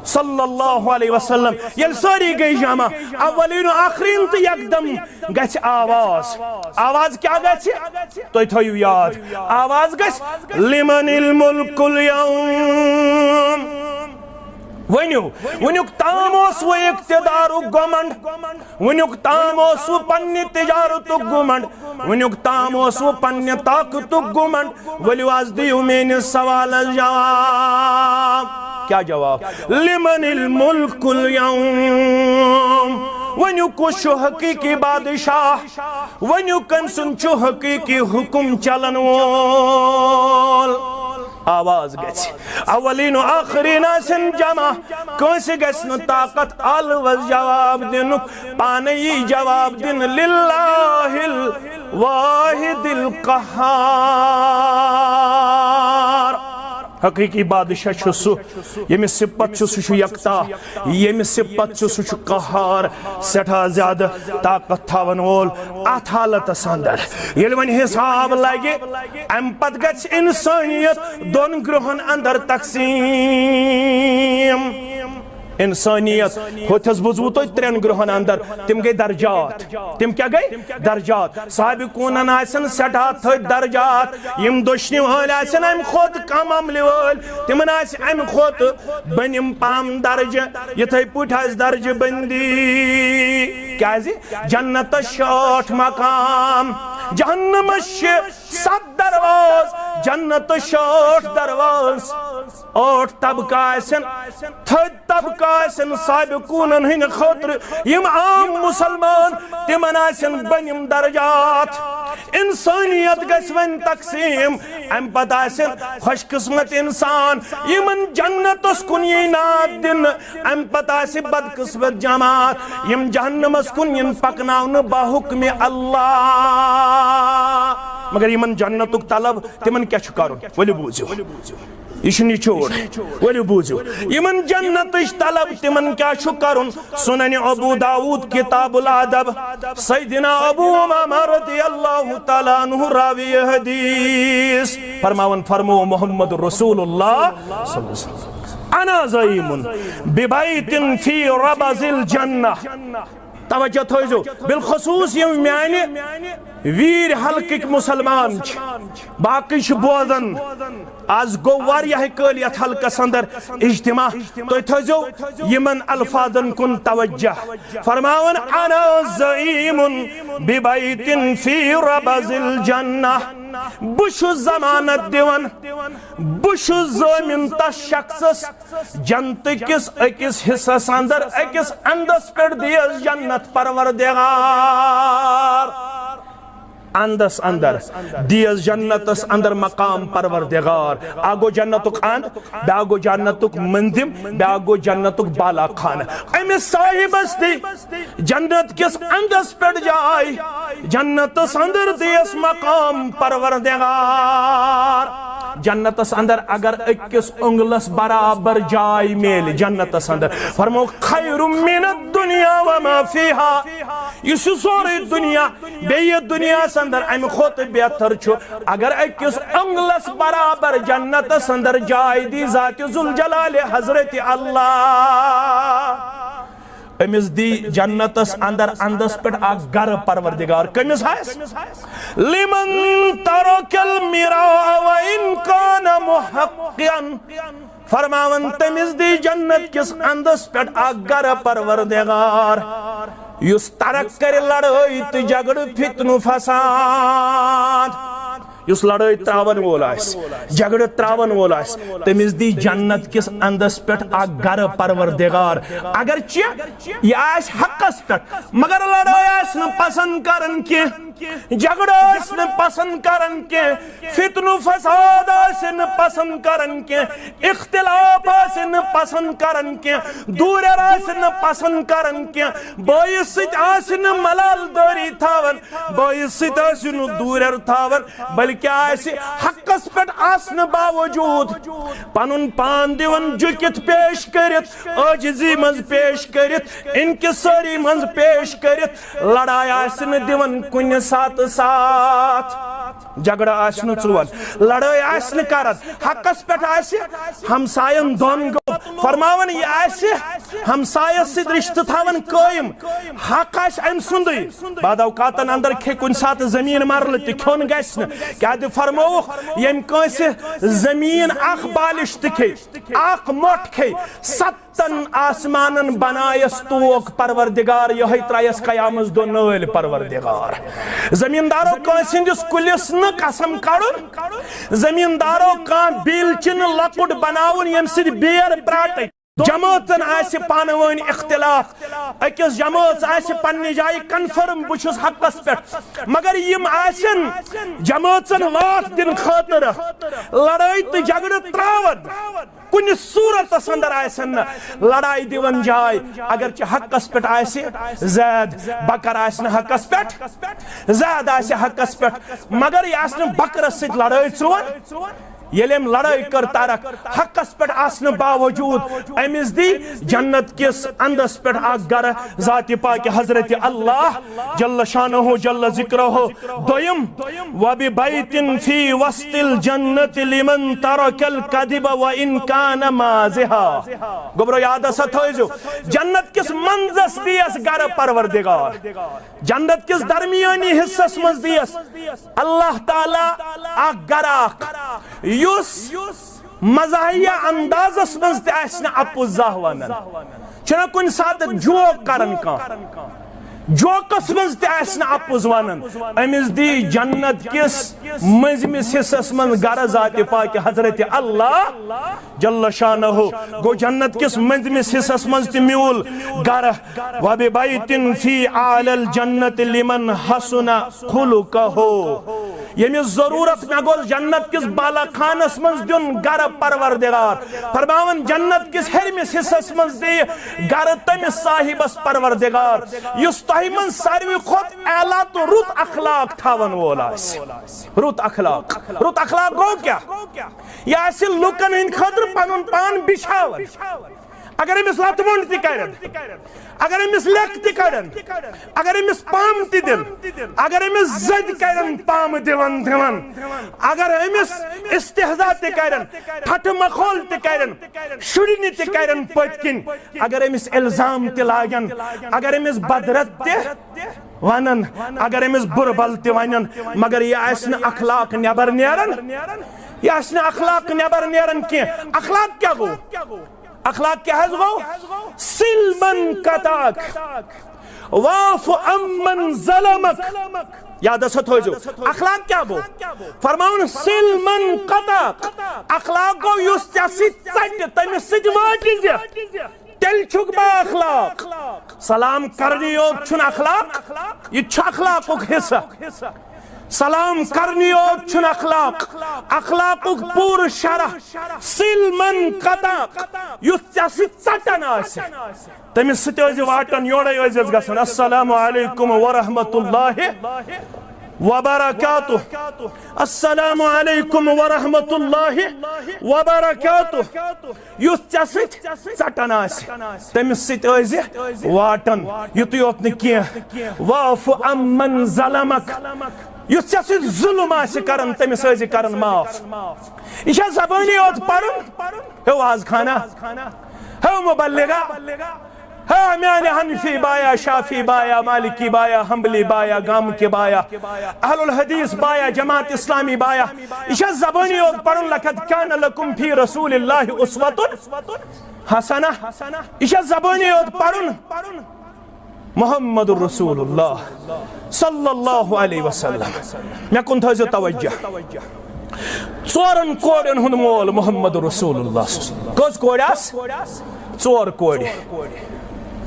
صلی اللہ علیہ وسلم۔ ییٚلہِ سٲری گٔے جمع، اولین و آخرین تہٕ یکدم گژھِ آواز۔ آواز کیا گژھِ؟ تُہۍ تھٲیِو یاد، آواز گژھِ، لمن الملک الیوم۔ ؤنِو، وٕنیُک تام اوس وۄنۍ اقتدارُک گۄمنڈ، وٕنیُک تام اوس وۄنۍ پننہِ تجارتُک گۄمنڈ، وٕنیُک تام اوس وۄنۍ پننہِ طاقتُک گۄمنڈ۔ ؤلِو، از دِیِو میٲنِس سوالس جواب۔ کیا جواب؟ لمن الملک الیوم؟ ؤنِو، کُس چھُ حقیقی بادشاہ؟ ؤنِو، کٔمۍ سُنٛد چھُ حقیقی حکم چلن وول؟ آواز گژھِ، اولین و آخرین آسن جمع، کٲنٛسہِ گژھِ نہٕ طاقت الوز جواب دِنُک، پانے یی جواب دِنہٕ، للہ الواحد القہار۔ حقیقی بادشاہ چھُ سُہ، ییٚمِس صفت چھُ، سُہ چھُ یکتا، ییٚمِس صفت چھُ، سُہ چھُ قہار، سٮ۪ٹھاہ زیادٕ طاقت تھاون وول۔ اتھ حالتس اندر ییٚلہِ وۄنۍ حساب لگہِ، امہِ پتہٕ گژھِ انسٲنیت دۄن گروہن اندر تقسیم۔ انسانیت، ہوٚتھس بوٗزوٕ تۄہہِ ترٛٮ۪ن گروہن اندر، تِم گٔے درجات۔ تِم کیٛاہ گٔے؟ درجات۔ سابقونن آسن سٮ۪ٹھاہ تھٔدۍ درجات، یِم دٔچھنہِ وٲلۍ آسن امہِ کھۄتہٕ کم عملہِ وٲلۍ، تِمن آسہِ امہِ کھۄتہٕ بٔنِم پہم درجہٕ، یِتھے پٲٹھۍ آسہِ درجہٕ بندی۔ کیازِ؟ جنتس شٲٹھ مقام، جہنمس چھِ ستھ درواز، جنتس شٲٹھ درواز۔ ٲٹھ طبقہٕ آسن، تھٔدۍ طبقہٕ آسن سابقونن ہٕنٛدِ خٲطرٕ، یِم عام مسلمان، تِمن آسن بٔنِم درجات۔ انسانیت گژھِ وۄنۍ تقسیم۔ امہِ پتہٕ آسن خوش قسمت انسان، یِمن جنتس کُن یی ناد دِنہٕ۔ امہِ پتہٕ آسہِ بدقسمت جماعت، یِم جہنمس کُن یِن پکناونہٕ بحکم اللہ۔ مگر یِمن جنتُک طلب، تِمن کیٛاہ چھُ کرُن؟ ؤلِو بوٗزِو۔ یہِ چھُ نچوڑ۔ ؤلِو بوٗزِو۔ یِمن جنتٕچ طلب، تِمن کیٛاہ چھُ کرُن؟ سنن ابو داؤد، کتاب الادب، سیدنا ابو امامہ رضی اللہ تعالیٰ عنہ راوی حدیث فرماوان، فرمو محمد رسول اللہ صلی اللہ علیہ وسلم، انا زعیم ببیت فی ربض الجنہ۔ توجہ تھٲیزیو، بالخصوص یِم میانہِ ویٖرۍ حلقٕکۍ مسلمان چھِ، باقٕے چھِ بوزان۔ از گوٚو واریاہ کٲلۍ یتھ حلقس اندر اجتماع۔ تُہۍ تھٲیزیو یِمن الفاظن کُن توجہ۔ فرماوان، انا زعیم ببیت فی ربض الجنہ۔ بہٕ چھُس ضمانت دِوان، بہٕ چھُس ضٲمِن تس شخصس، جنتہٕ کِس أکِس حصس اندر، أکِس اندس پٮ۪ٹھ دِیَس جنت پروردگار۔ اندس اندر دِیَس جنتس اندر مقام پروردگار۔ اکھ گوٚو جنتُک اند، بیٛاکھ گوٚو جنتُک منظم، بیٛاکھ گوٚو جنتُک بالا خانہ۔ أمِس صاحبس تہِ جنت کِس اندس پٮ۪ٹھ جاے، جنتس اندر دِیَس مقام پروردگار۔ جنتس اندر اگر أکِس اُنگلس برابر جاے میلہِ جنتس اندر، فرمو، خیر من الدنیا وما فیہا، یُس یہِ سورُے دُنیا بیٚیہِ دُنیاہس اندر امہِ کھۄتہٕ بہتر چھُ۔ اگر أکِس اُنگلس برابر جنتس اندر جاے دی ذات ذوالجلال حضرت اللہ، أمِس دی جنتس اندر اندس پٮ۪ٹھ اکھ گرٕ پروردگار۔ کٔمِس آسہِ؟ لمن ترک المراء وان کان محقا۔ فرماوان، تٔمِس دی جنت کِس اندس پٮ۪ٹھ اکھ گرٕ پروردگار، یُس ترک کرِ لڑٲے تہٕ جھگڑٕ، فتنہٕ فساد۔ یُس لڑٲے تراون وول آسہِ، جھگڑٕ تراون وول آسہِ، تٔمِس دی جنت کِس اندس پٮ۪ٹھ اکھ گرٕ پروردگار۔ اگرچہ یہِ آسہِ حقس پٮ۪ٹھ، مگر لڑٲے آسہِ نہٕ پسند کران کینٛہہ، جھگڑٕ آسہِ نہٕ پسند کران کینٛہہ، فتنہٕ فساد آسہِ نہٕ پسند کران کینٛہہ، اختلاف آسہِ نہٕ پسند کران کینٛہہ، دوٗرٮ۪ر آسہِ نہٕ پسند کران کینٛہہ، بٲیِس سۭتۍ آسہِ نہٕ ملال دٲری تھاوان، بٲیِس سۭتۍ آسہِ نہٕ دوٗرٮ۪ر تھاوان، بلکہِ آسہِ حقس پٮ۪ٹھ آسنہٕ باوجود پنُن پان دِوان جُکِتھ پیش کٔرِتھ، عٲجزی منٛز پیش کٔرِتھ، انکسٲری منٛز پیش کٔرِتھ، لڑایہِ آسہِ نہٕ دِوان کُنہِ ساتہٕ ساتھ۔ جھگڑٕ آسہِ نہٕ ژُوان، لڑٲے آسہِ نہٕ کران، حقس پٮ۪ٹھ آسہِ، ہمساین دۄن گوٚو۔ فرماوان، یہِ آسہِ ہمسایس سۭتۍ رشتہٕ تھاوان قٲیِم، حق آسہِ أمۍ سُنٛدٕے۔ بعد اوقاتن اندر کھے کُنہِ ساتہٕ زٔمیٖن مرلہٕ تہِ، کھیوٚن گژھِ نہٕ۔ کیٛاہ تہِ فرمووُکھ، ییٚمۍ کٲنٛسہِ زٔمیٖن اکھ بالِش تہِ کھے، اکھ مۄٹھ کھے، ستن آسمانن بنایس توک پروردگار، یہے ترایس قیامس دۄہ نٲلۍ پروردگار۔ زمیٖندارو، کٲنٛسہِ ہٕنٛدِس کُلِس نہٕ قسم کڑُن۔ زمیٖندارو، کانٛہہ بیٖل چِنہٕ لۄکُٹ بناوُن، ییٚمہِ سۭتۍ بیر پراٹٕکۍ جمٲژن آسہِ پانہٕ وٲنۍ اختلاف۔ أکِس جمٲژ آسہِ پننہِ جایہِ کنفرم، بہٕ چھُس حقس پٮ۪ٹھ، مگر یِم آسن جمٲژن واتھ دِنہٕ خٲطرٕ لڑٲے تہٕ جھگڑٕ تراوان۔ کُنہِ صورتس اندر آسن نہٕ لڑایہِ دِوان جاے۔ اگرچہِ حقس پٮ۪ٹھ آسہِ زید، بکر آسہِ نہٕ حقس پٮ۪ٹھ، زید آسہِ حقس پٮ۪ٹھ، مگر یہِ آسہِ نہٕ بکرس سۭتۍ لڑٲے ژُوان۔ ییٚلہِ أمۍ لڑٲے کٔر ترک، حقس پٮ۪ٹھ آسنہٕ باوجود أمِس دی جنت کِس اندس پٮ۪ٹھ اکھ گرٕ ذاتِ پاک حضرت اللہ جل شانہ جل ذکرہ۔ دوٚیِم، وَبِبَيْتٍ فِي وَسْطِ الْجَنَّةِ لِمَنْ تَرَكَ الْكَذِبَ وَإِنْ كَانَ مَازِحًا۔ گوٚبرو، یادس ہا تھٲیزیو، جنت کِس منٛزس دیس گرٕ پروردگار، جنت کِس درمیٲنی حصس منٛز دیس اللہ تعالیٰ اکھ گرٕ اکھ، یُس مزاحیہ اندازس منٛز تہِ آسہِ نہٕ اپُز زانٛہہ ونان۔ چھُنہ کُنہِ ساتہٕ جوک کران کانٛہہ، جوکس منٛز تہِ آسہِ نہٕ اپُز ونان۔ أمِس دی جنت کِس مٔنٛزمِس حصس منٛز گرٕ ذاتِ پاک حضرت اللہ جل شانہ۔ گوٚو، جنت کِس مٔنٛزمِس حصس منٛز تہِ میوٗل گرٕ۔ وَبِبَيْتٍ فِي أَعْلَى الْجَنَّةِ لِمَنْ حَسُنَ خُلُقُهُ۔ ییٚمِس ضروٗرت مےٚ گوٚژھ جنت کِس بالا خانس منٛز دیُن گرٕ پروردگار۔ فرماوان، جنت کِس ہیٚرمِس حصس منٛز دِ گرٕ تٔمِس صاحبس پروردگار، یُس تۄہہِ منٛز ساروی کھۄتہٕ اعلیٰ تہٕ رُت اخلاق تھاون وول آسہِ۔ رُت اخلاق، رُت اخلاق گوٚو کیٛاہ؟ یہِ آسہِ لُکن ہٕنٛدِ خٲطرٕ پنُن پان بِچھاوان۔ اگر أمِس لتہٕ مۄنٛڈ تہِ کرن، اگر أمِس لیٚکھ تہِ کرن، اگر أمِس پام تہِ دِن، اگر أمِس زدۍ کرن پامہٕ دِوان دِوان، اگر أمِس استہزا تہِ کرن، ٹھٹھٕ مخول تہِ کرن، شُرنہِ تہِ کرن پٔتۍ کِنۍ، اگر أمِس الزام تہِ لاگن، اگر أمِس بدرد تہِ ونن، اگر أمِس بُرٕ بل تہِ ونن، مگر یہِ آسہِ نہٕ اخلاق نٮ۪بر نیران، یہِ آسہِ نہٕ اخلاق نٮ۪بر نیران کینٛہہ۔ اخلاق کیٛاہ گوٚو؟ اخلاق کیٛاہ حظ گوٚو؟ صِل مَنْ قَطَعَكَ وَاعْفُ عَمَّنْ ظَلَمَكَ۔ یادس ہا تھٲوزیو، اخلاق کیٛاہ گوٚو؟ فرماوُن، صِل مَنْ قَطَعَكَ۔ اخلاق گوٚو یُس ژےٚ سۭتۍ ژٹہِ، تٔمِس سۭتۍ واٹہِ زِ۔ تیٚلہِ چھُکھ با اخلاق۔ سلام کرنی یوت چھُنہٕ اخلاق، یہِ تہِ چھُ اخلاقُک حصہٕ۔ سلام کرنی یوت چھُنہٕ اخلاق، اخلاقُک پوٗرٕ شرح۔ صِل مَنْ قَطَعَكَ، یُس ژےٚ سۭتۍ ژٹان آسہِ، تٔمِس سۭتۍ ٲسۍ زِ واٹن، یورے ٲسۍ زِس گژھان۔ السلام علیکم ورحمۃ اللہ وبرکاتہ۔ السلام علیکم ورحمۃ اللہ وبرکاتہ۔ یُس ژےٚ سۭتۍ ژٹان آسہِ، تٔمِس سۭتۍ ٲسۍ زِ واٹن۔ یُتُے یوت نہٕ کینٛہہ، وَاعْفُ عَمَّنْ ظَلَمَكَ۔ یُس ژےٚ سۭتۍ ظُلُم آسہِ کران، تٔمِس ٲسۍ زِ کران معاف۔ یہِ چھا زبٲنی یوت پرُن؟ ہے واز خانہ، ہے مبلغہ، ہے میانہِ حنفی بایا، شافعی بایا، مالکی بایا، حنبلی بایا، گامہٕ کہِ بایا، اہل الحدیث بایا، جماعت اسلامی بایا، یہِ چھا زبٲنی یوت پرُن، لقد کان لکم فی رسول اللہ اسوۃ حسنہ؟ یہِ چھا زبٲنی یوت پرُن؟ محمد رسول اللہ صلی اللہ علیہ وسلم۔ مےٚ کُن تھٲیزیو توجہ۔ ژورن کورٮ۪ن ہُنٛد مول محمد رسول اللہ۔ کٔژ کورِ آس؟ ژور کورِ۔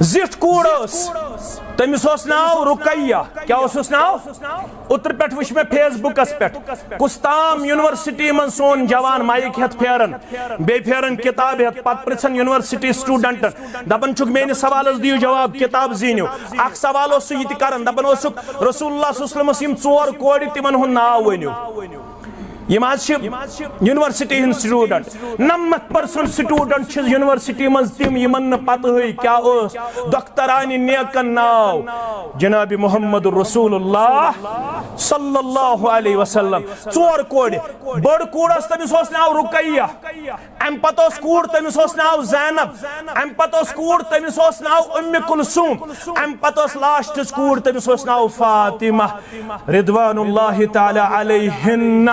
زِٹھ کوٗر ٲس، تٔمِس اوس ناو رُقیہ۔ کیٛاہ اوسُس ناو؟ اوترٕ پٮ۪ٹھ وٕچھ مےٚ فیس بُکس پٮ۪ٹھ، کُس تام یونیورسٹی منٛز سون جوان مایِک ہٮ۪تھ پھیران، بیٚیہِ پھیران کِتاب ہٮ۪تھ، پتہٕ پرژھان یونیورسٹی سٹوڈنٹن، دپان چھُکھ، "میٲنِس سوالس دِیِو جواب، کِتاب زیٖنِو۔" اکھ سوال اوس سُہ یہِ تہِ کران، دپان اوسُکھ، "رسول اللہ صلی اللہ علیہ وسلمس یِم ژور کورِ، تِمن ہُنٛد ناو ؤنِو۔" یِم حظ چھِ یونیورسٹی ہٕنٛدۍ سٹوڈنٹ۔ نَمَتھ پٔرسنٹ سٹوڈنٹ چھِ یونیورسٹی منٛز تِم، یِمن نہٕ پتہٕے کیٛاہ اوس دخترانہِ نیکن ناو۔ جناب محمد رسول اللہ صلی اللہ علیہ وسلم۔ ژور کورِ، بٔڑ کوٗر ٲس، تٔمِس اوس ناو رُقیہ۔ امہِ پتہٕ اوس کوٗر، تٔمِس اوس ناو زینب۔ امہِ پتہٕ اوس کوٗر، تٔمِس اوس ناو اُمہِ کلثوم۔ امہِ پتہٕ اوس لاسٹٕچ کوٗر، تٔمِس اوس ناو فاطمہ رضوان اللہ تعالیٰ علیہن۔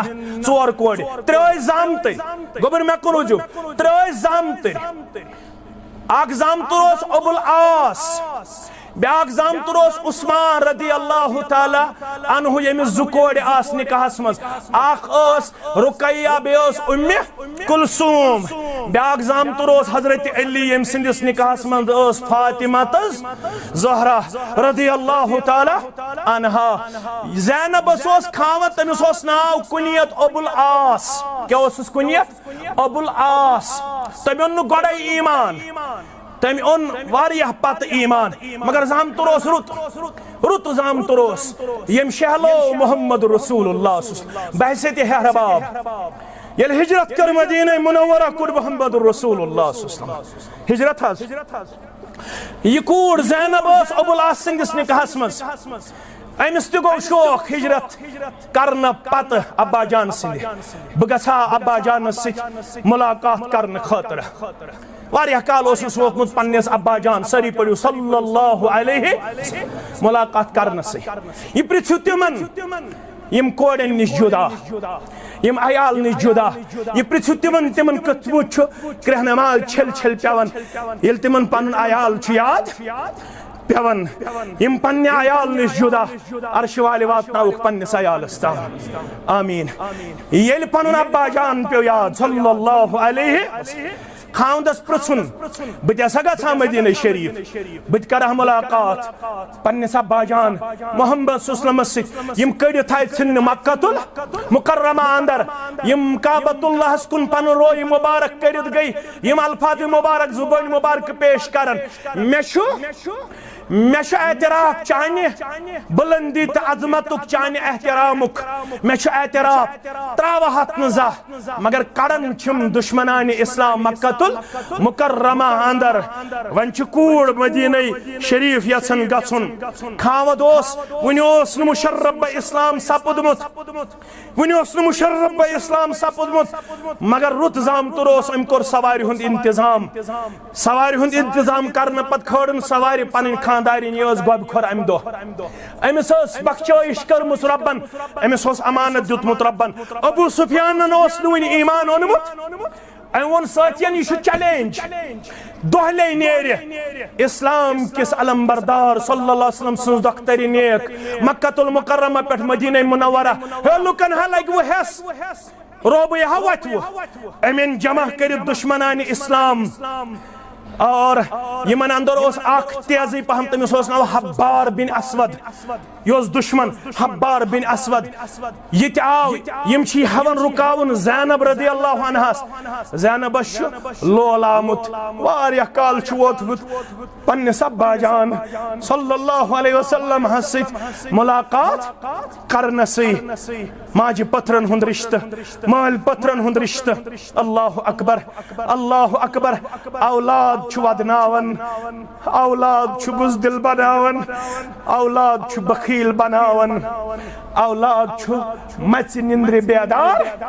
ژور کورِ، ترٛےٚ ٲسۍ زامتٕرۍ۔ گوٚبُر، مےٚ کُن وٕچھِو، ترٛےٚ ٲسۍ زامتٕرۍ۔ اکھ زامتُر اوس ابو العاص، بیاکھ زامتُر اوس عثمان رضی اللہ تعالیٰ عنہ، ییٚمِس زٕ کورِ آسہٕ نکاحس منٛز۔ اکھ ٲس رُقیہ، بیٚیہِ ٲس اُمہِ کلثوم۔ بیاکھ زامتُر اوس حضرت علی، ییٚمہِ سٕنٛدِس نکاحس منٛز ٲس فاطمہ تہٕ زہرا رضی اللہ تعالیٰ عنہا۔ زینبس اوس خاوند، تٔمِس اوس ناو کنیت ابو العاص۔ کیٛاہ اوسُس کنیت؟ ابو العاص۔ تٔمۍ اوٚن نہٕ گۄڈَے ایمان، تٔمۍ اوٚن واریاہ پتہٕ ایمان، مگر زامتُر اوس رُت، رُت زامتُر اوس، ییٚمۍ شہلو محمد رسول اللہ صلی اللہ علیہ وسلم بحیثیت ہیہرباب۔ ییٚلہِ ہجرت کٔر مدینہ منورہ، کوٚر محمد رسول اللہ صلی اللہ علیہ وسلم ہجرت حظ۔ یہِ کوٗر زینب ٲس ابو العاص سٕنٛدِس نکاحس منٛز۔ أمِس تہِ گوٚو شوق ہجرت کرنہٕ پتہٕ ابا جان سٕنٛدِ، بہٕ گژھٕ ہا ابا جانس سۭتۍ ملاقات کرنہٕ خٲطرٕ۔ واریاہ کال اوسُس ووتمُت پننِس ابا جان، سٲری پٔرِو صلی اللہ علیہ وسلم، ملاقات کرنہٕ سۭتۍ۔ یہِ پرژھِو تِمن، یِم کورٮ۪ن نِش جدا، یِم عیال نِش جدا۔ یہِ پرژھِو تِمن، تِمن کِتھ پٲٹھۍ چھُ کرٛیٚہنہٕ ماز چھٔلۍ چھٔلۍ پٮ۪وان، ییٚلہِ تِمن پنُن عیال چھُ یاد پٮ۪وان۔ یِم پننہِ عیال نِش جدا، عرشہِ والہِ واتناوُکھ پننِس عیالس تام۔ آمین۔ ییٚلہِ پنُن ابا جان پیوٚو یاد صلی اللہ علیہ وسلم، خاوندس پرژھُن، بہٕ تہِ ہسا گژھٕ ہا مدینہ شریف، بہٕ تہِ کرٕ ہا ملاقات پننِس ابا جان محمد صلی اللہ علیہ وسلمس سۭتۍ۔ یِم کٔڑِتھ آیہِ ژھٕننہٕ مکہ المکرمہ اندر، یِم کعبۃ اللہس کُن پنُن روی مبارک کٔڑِتھ گٔے، یِم الفاظ مبارک، زبٲنۍ مبارک پیش کرن۔ مےٚ چھُ، مےٚ چھُ اعتراف چانہِ بلندی تہٕ عظمتُک، چانہِ احترامُک۔ مےٚ چھُ اعتراف، تراوہتھ نہٕ زانٛہہ، مگر کڑان چھِم دشمنانِ اسلام مکہ المکرمہ اندر۔ وۄنۍ چھِ کوٗر مدینہ شریف یژھان گژھُن۔ خاوند اوس، وُنہِ اوس نہٕ مشرف بہ اسلام سپُدمُت، وُنہِ اوس نہٕ مشرف بہ اسلام سپُدمُت، مگر رُت زامتُر اوس، أمۍ کوٚر سوارِ ہُنٛد انتظام۔ سوارِ ہُنٛد انتظام کرنہٕ پتہٕ کھٲرٕن سوارِ پنٕنۍ خانٛدارِنۍ، یہِ ٲس گۄبہِ کھۄر امہِ دۄہ۔ أمِس ٲس بخشٲیِش کٔرمٕژ رۄبن، أمِس اوس امانت دیُتمُت رۄبن۔ ابو سفیانن اوس نہٕ وُنہِ ایمان اوٚنمُت۔ أمۍ ووٚن سٲتھین، یہِ چھُ چیلنج، دۄہلے نیرِ اسلام کِس علمبردار صلی اللہ علیہ وسلم سٕنٛز دۄخترِ نیک مکہ المکرمہ پٮ۪ٹھ مدینہ منورہ۔ ہے لُکن ہا لگہِ وۄنۍ ہٮ۪س، روبٕے ہا وۄتھِ وۄنۍ۔ أمۍ أنۍ جمع کٔرِتھ دشمنانِ اسلام۔ اور یِمن اندر اوس اکھ تیزٕے پہم، تٔمِس اوس ناو حبار بن اسود۔ یہِ اوس دشمن حبار بن اسود۔ یہِ تہِ آو، یِم چھِ ہٮ۪وان رُکاوُن زینب رضی اللہ عنہس۔ زینبس چھُ لول آمُت، واریاہ کال چھُ ووتمُت پننِس ابا جان صلی اللہ علیہ وسلم ہس سۭتۍ ملاقات کرنسٕے۔ ماجہِ پٔتھرن ہُنٛد رشتہٕ، مٲلۍ پٔتھرن ہُنٛد رشتہٕ۔ اللہ اکبر، اللہ اکبر۔ اولاد چھُ ودناوان، اولاد چھُ بزدل بناوان، اولاد چھُ بخیل بناوان، اولاد چھُ مژِ نندرِ بیدار،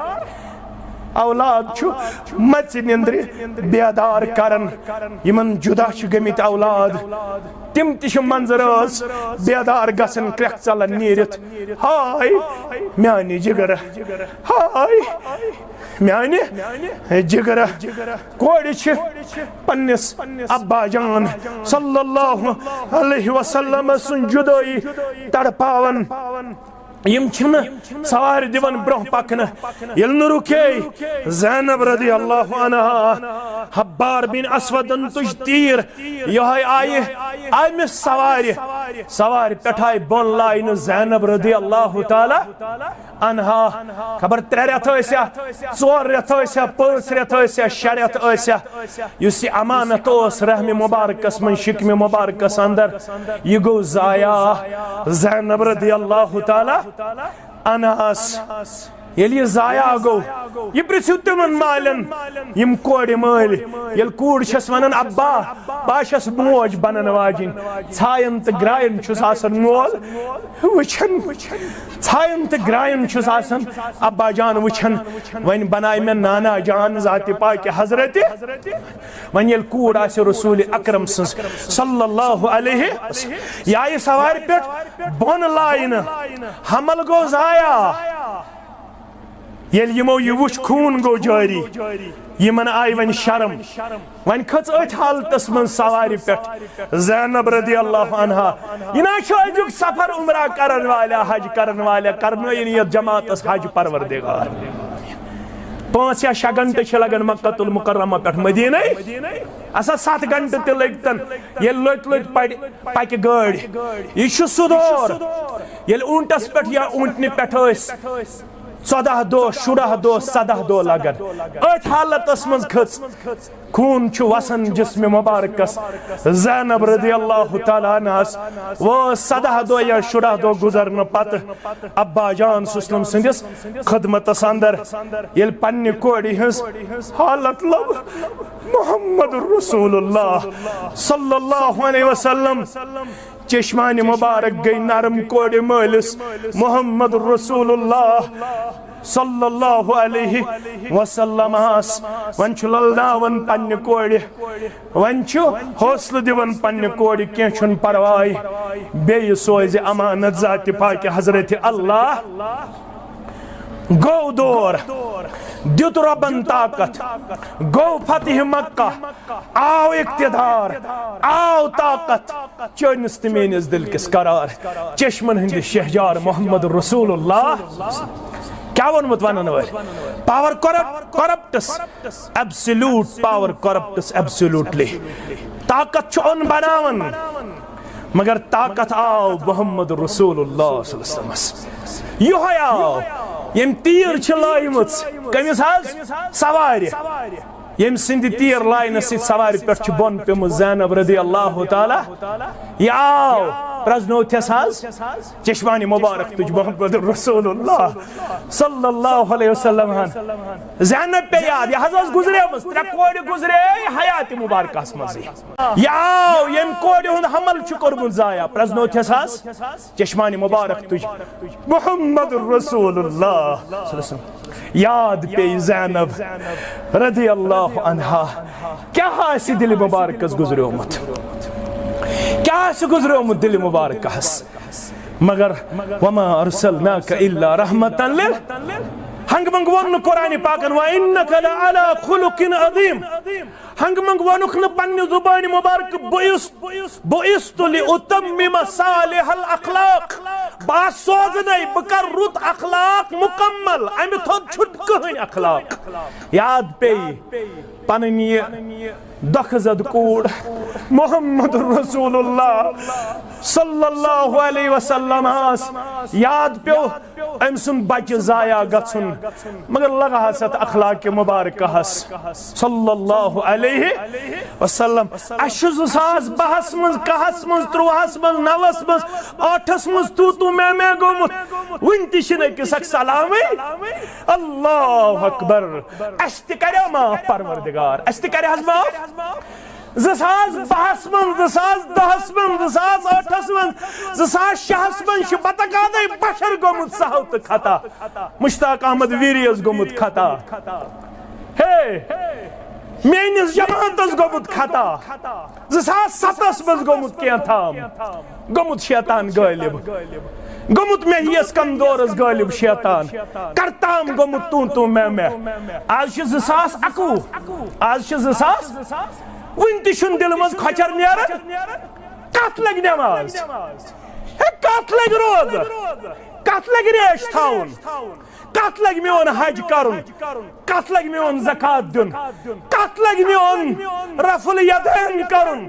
اولاد چھُ مژِ نندرِ بیدار کران۔ یِمن جدا چھِ گٔمٕتۍ اولاد، تِم تہِ چھِ منظر ٲس بیدار گژھان، کرٛٮ۪کھ ژلان نیٖرِتھ۔ ہاے میانہِ جگرٕ، ہاے میانہِ جگرٕ۔ کورِ چھِ پننِس ابا جان صلی اللہ علیہ وسلم سُنٛد جدٲیی تڑپاوان۔ یِم چھِنہٕ سوارِ دِوان برونٛہہ پکنہٕ۔ ییٚلہِ نہٕ رُکے زینب رضی اللہ عنہا، حبار بن اسودن تُج تیٖر، یِہوٚے آیہِ أمِس سوارِ، سوارِ پٮ۪ٹھ آیہِ بۄن لاینہٕ زینب رضی اللہ تعالیٰ عنہا۔ خبر ترٛےٚ رٮ۪تھ ٲسیا، ژور رٮ۪تھ ٲسیا، پانٛژھ رٮ۪تھ ٲسیا، شےٚ رٮ۪تھ ٲسیا، یُس یہِ امانت اوس رحمِ مبارکس منٛز، شکمِ مبارکس اندر، یہِ گوٚو ضایع۔ زینب رضی اللہ تعالیٰ عنہس ییٚلہِ یہِ ضایع گوٚو، یہِ پرژھِو تِمن مالٮ۪ن، یِم کورِ مٲلۍ، ییٚلہِ کوٗر چھَس ونان، ابا، بہٕ ہا چھَس موج بنن واجِنۍ، ژھاین تہٕ گراین چھُس آسان مول وٕچھان، ژھاین تہٕ گراین چھُس آسان ابا جان وٕچھان۔ وۄنۍ بنایہِ مےٚ نانا جان ذاتِ پاکہِ حضرتِ۔ وۄنۍ ییٚلہِ کوٗر آسہِ رسول اکرم سٕنٛز صلی اللہ علیہ وسلم، یہِ آیہِ سوارِ پٮ۪ٹھ بۄن لاینہٕ، حمل گوٚو ضایع۔ ییٚلہِ یِمو یہِ وُچھ، خوٗن گوٚو جٲری، یِمن آیہِ وۄنۍ شرم۔ وۄنۍ کھٔژ أتھۍ حالتس منٛز سوارِ پٮ۪ٹھ زینب رضی اللہ عنہا۔ یہِ نہ چھُ أزیُک سفر عمرہ کرن والیا، حج کرن والیا، کرنٲیِن یتھ جماعتس حج پروردگار۔ پانٛژھ یا شےٚ گھنٹہٕ چھِ لگان مکہ المکرمہ پٮ۪ٹھ مدینے۔ اسا ستھ گھنٹہٕ تہِ لٔگۍ تن۔ ییٚلہِ لٔٹۍ لٔٹۍ پڑِ، پکہِ گٲڑۍ۔ یہِ چھُ سُہ دور، ییٚلہِ اوٗنٹس پٮ۪ٹھ یا اوٗنٹنہِ پٮ۪ٹھ ٲسۍ ژۄداہ دۄہ، شُراہ دۄہ، سَداہ دۄہ لگان۔ أتھۍ حالتس منٛز کھٔژ، خوٗن چھُ وسان جسمِ مبارکس۔ زینب رضی اللہ تعالیٰ عنہس وٲژ سَداہ دۄہ یا شُراہ دۄہ گُزرنہٕ پتہٕ عباس جان صلی اللہ علیہ وسلم سٕنٛدِس خدمتس اندر، ییٚلہِ پننہِ کورِ ہٕنٛز حالت لٔب، محمد رسول اللہ صلی اللہ علیہ وسلم چشمانِ مبارک گٔے نرم کورِ مٲلِس محمد رسول اللہ صلی اللہ علیہ وسلمس۔ وۄنۍ چھُ للناوان پننہِ کورِ، وۄنۍ چھُ حوصلہٕ دِوان پننہِ کورِ، کینٛہہ چھُنہٕ پرواے، بیٚیہِ سوزِ امانت ذاتِ پاکِ حضرت اللہ۔ گوٚو دور، دیُت رۄبن طاقت، گوٚو فتح مکہ، آو اقتدار، آو طاقت، چٲنِس تہٕ میٲنِس دِل کِس قرار، چشمن ہٕنٛدِ شہجار محمد رسول اللہ۔ کیٛاہ ووٚنمُت ونن وٲلۍ؟ Power corrupt, corrupts absolute, power corrupts absolutely. طاقت چھُ اوٚن بناوان، مگر طاقت آو محمد رسول اللہ صلی اللہ علیہ وسلمس۔ یِہوٚے آو، ییٚمۍ تیٖر چھِ لٲیمٕژ۔ کٔمِس حظ؟ سوارِ۔ ییٚمۍ سٕنٛدِ تیٖر لاینہٕ سۭتۍ سوارِ پٮ۪ٹھ چھِ بۄن پیٚمٕژ زینب رضی اللہ تعالیٰ۔ یہِ آو، پرٛزنوتھس حظ چشمانِ مبارک تُج محمد رسول اللہ صلی اللہ علیہ وسلم ہن۔ زینب پے یاد، یہِ حظ ٲس گُزریمٕژ، ترٛےٚ کورِ گُزرے حیاتِ مبارکس منٛزٕے۔ یہِ آو، ییٚمۍ کورِ ہُنٛد حمل چھُ کوٚرمُت ضایع، پرٛزنوتھس حظ چشمانِ مبارک تُج محمد رسول اللہ صلی اللہ علیہ وسلم۔ یاد پیٚیہِ زینب رضی اللہ عنہا، کیٛاہ آسہِ دِلہِ مبارکس گُزریومُت، کیٛاہ آسہِ گُزریومُت دِلہِ مبارکس۔ مگر وما ارسلناک الا رحمتا لل، ہنگہٕ منگہٕ ووٚن نہٕ قرآنِ پاکن، وانک لعلی خلق عظیم۔ ہنگہٕ منگہٕ ووٚنُکھ نہٕ پننہِ زبانہِ مبارکہٕ، بعثت، بعثت لاتمم صالح الاخلاق۔ بہٕ آس سوزنے، بہٕ کرٕ رُت اخلاق مکمل، امہِ تھوٚد چھُنہٕ کٕہٕنۍ اخلاق۔ یاد پیٚیہِ پنٕنۍ یہِ دۄکھٕ زد کوٗر محمد رسول اللہ صلی اللہ علیہ وسلم ہس۔ یاد پیوٚو أمۍ سُنٛد بچہِ ضایع گژھُن، مگر لگہس اتھ اخلاقِ مبارکہس صلی اللہ علیہ وسلم۔ اسہِ چھُ زٕ ساس بہس منٛز، کہس منٛز، ترٛوہس منٛز، نوس منٛز، ٲٹھس منٛز تو تو میں میں گوٚمُت، وُنہِ تہِ چھِنہٕ أکِس اکھ سلامٕے۔ اللہ اکبر۔ اسہِ تہِ کریا معاف پروردگار، اسہِ تہِ کرِ حظ معاف۔ زٕ ساس بہس منٛز، زٕ ساس دہس منٛز، زٕ ساس ٲٹھس منٛز، زٕ ساس شیٚہس منٛز چھِ بتقادے بشر گوٚمُت سہو تہٕ خطا۔ مشتاق احمد ویری یس گوٚمُت خطا۔ ہے، میٲنِس جماعتس گوٚمُت خطا۔ زٕ ساس ستس منٛز گوٚمُت کینٛہہ تام، گوٚمُت شیطان غٲلب، گوٚمُت مےٚ یِیَس کمزورس غٲلب شیطان، کرتام گوٚمُت تو تو میں میں۔ آز چھِ زٕ ساس اکوُہ، آز چھِ زٕ ساس، وُنہِ تہِ چھُنہٕ دِلہٕ منٛز کھۄچر نیران۔ کتھ لگہِ نٮ۪ماز؟ ہے، کتھ لگہِ روزٕ؟ کتھ لگہِ ریش تھاوُن؟ کتھ لگہِ میون حج کرُن؟ کتھ لگہِ میون زکات دیُن؟ کتھ لگہِ میون رفع الیدین کرُن؟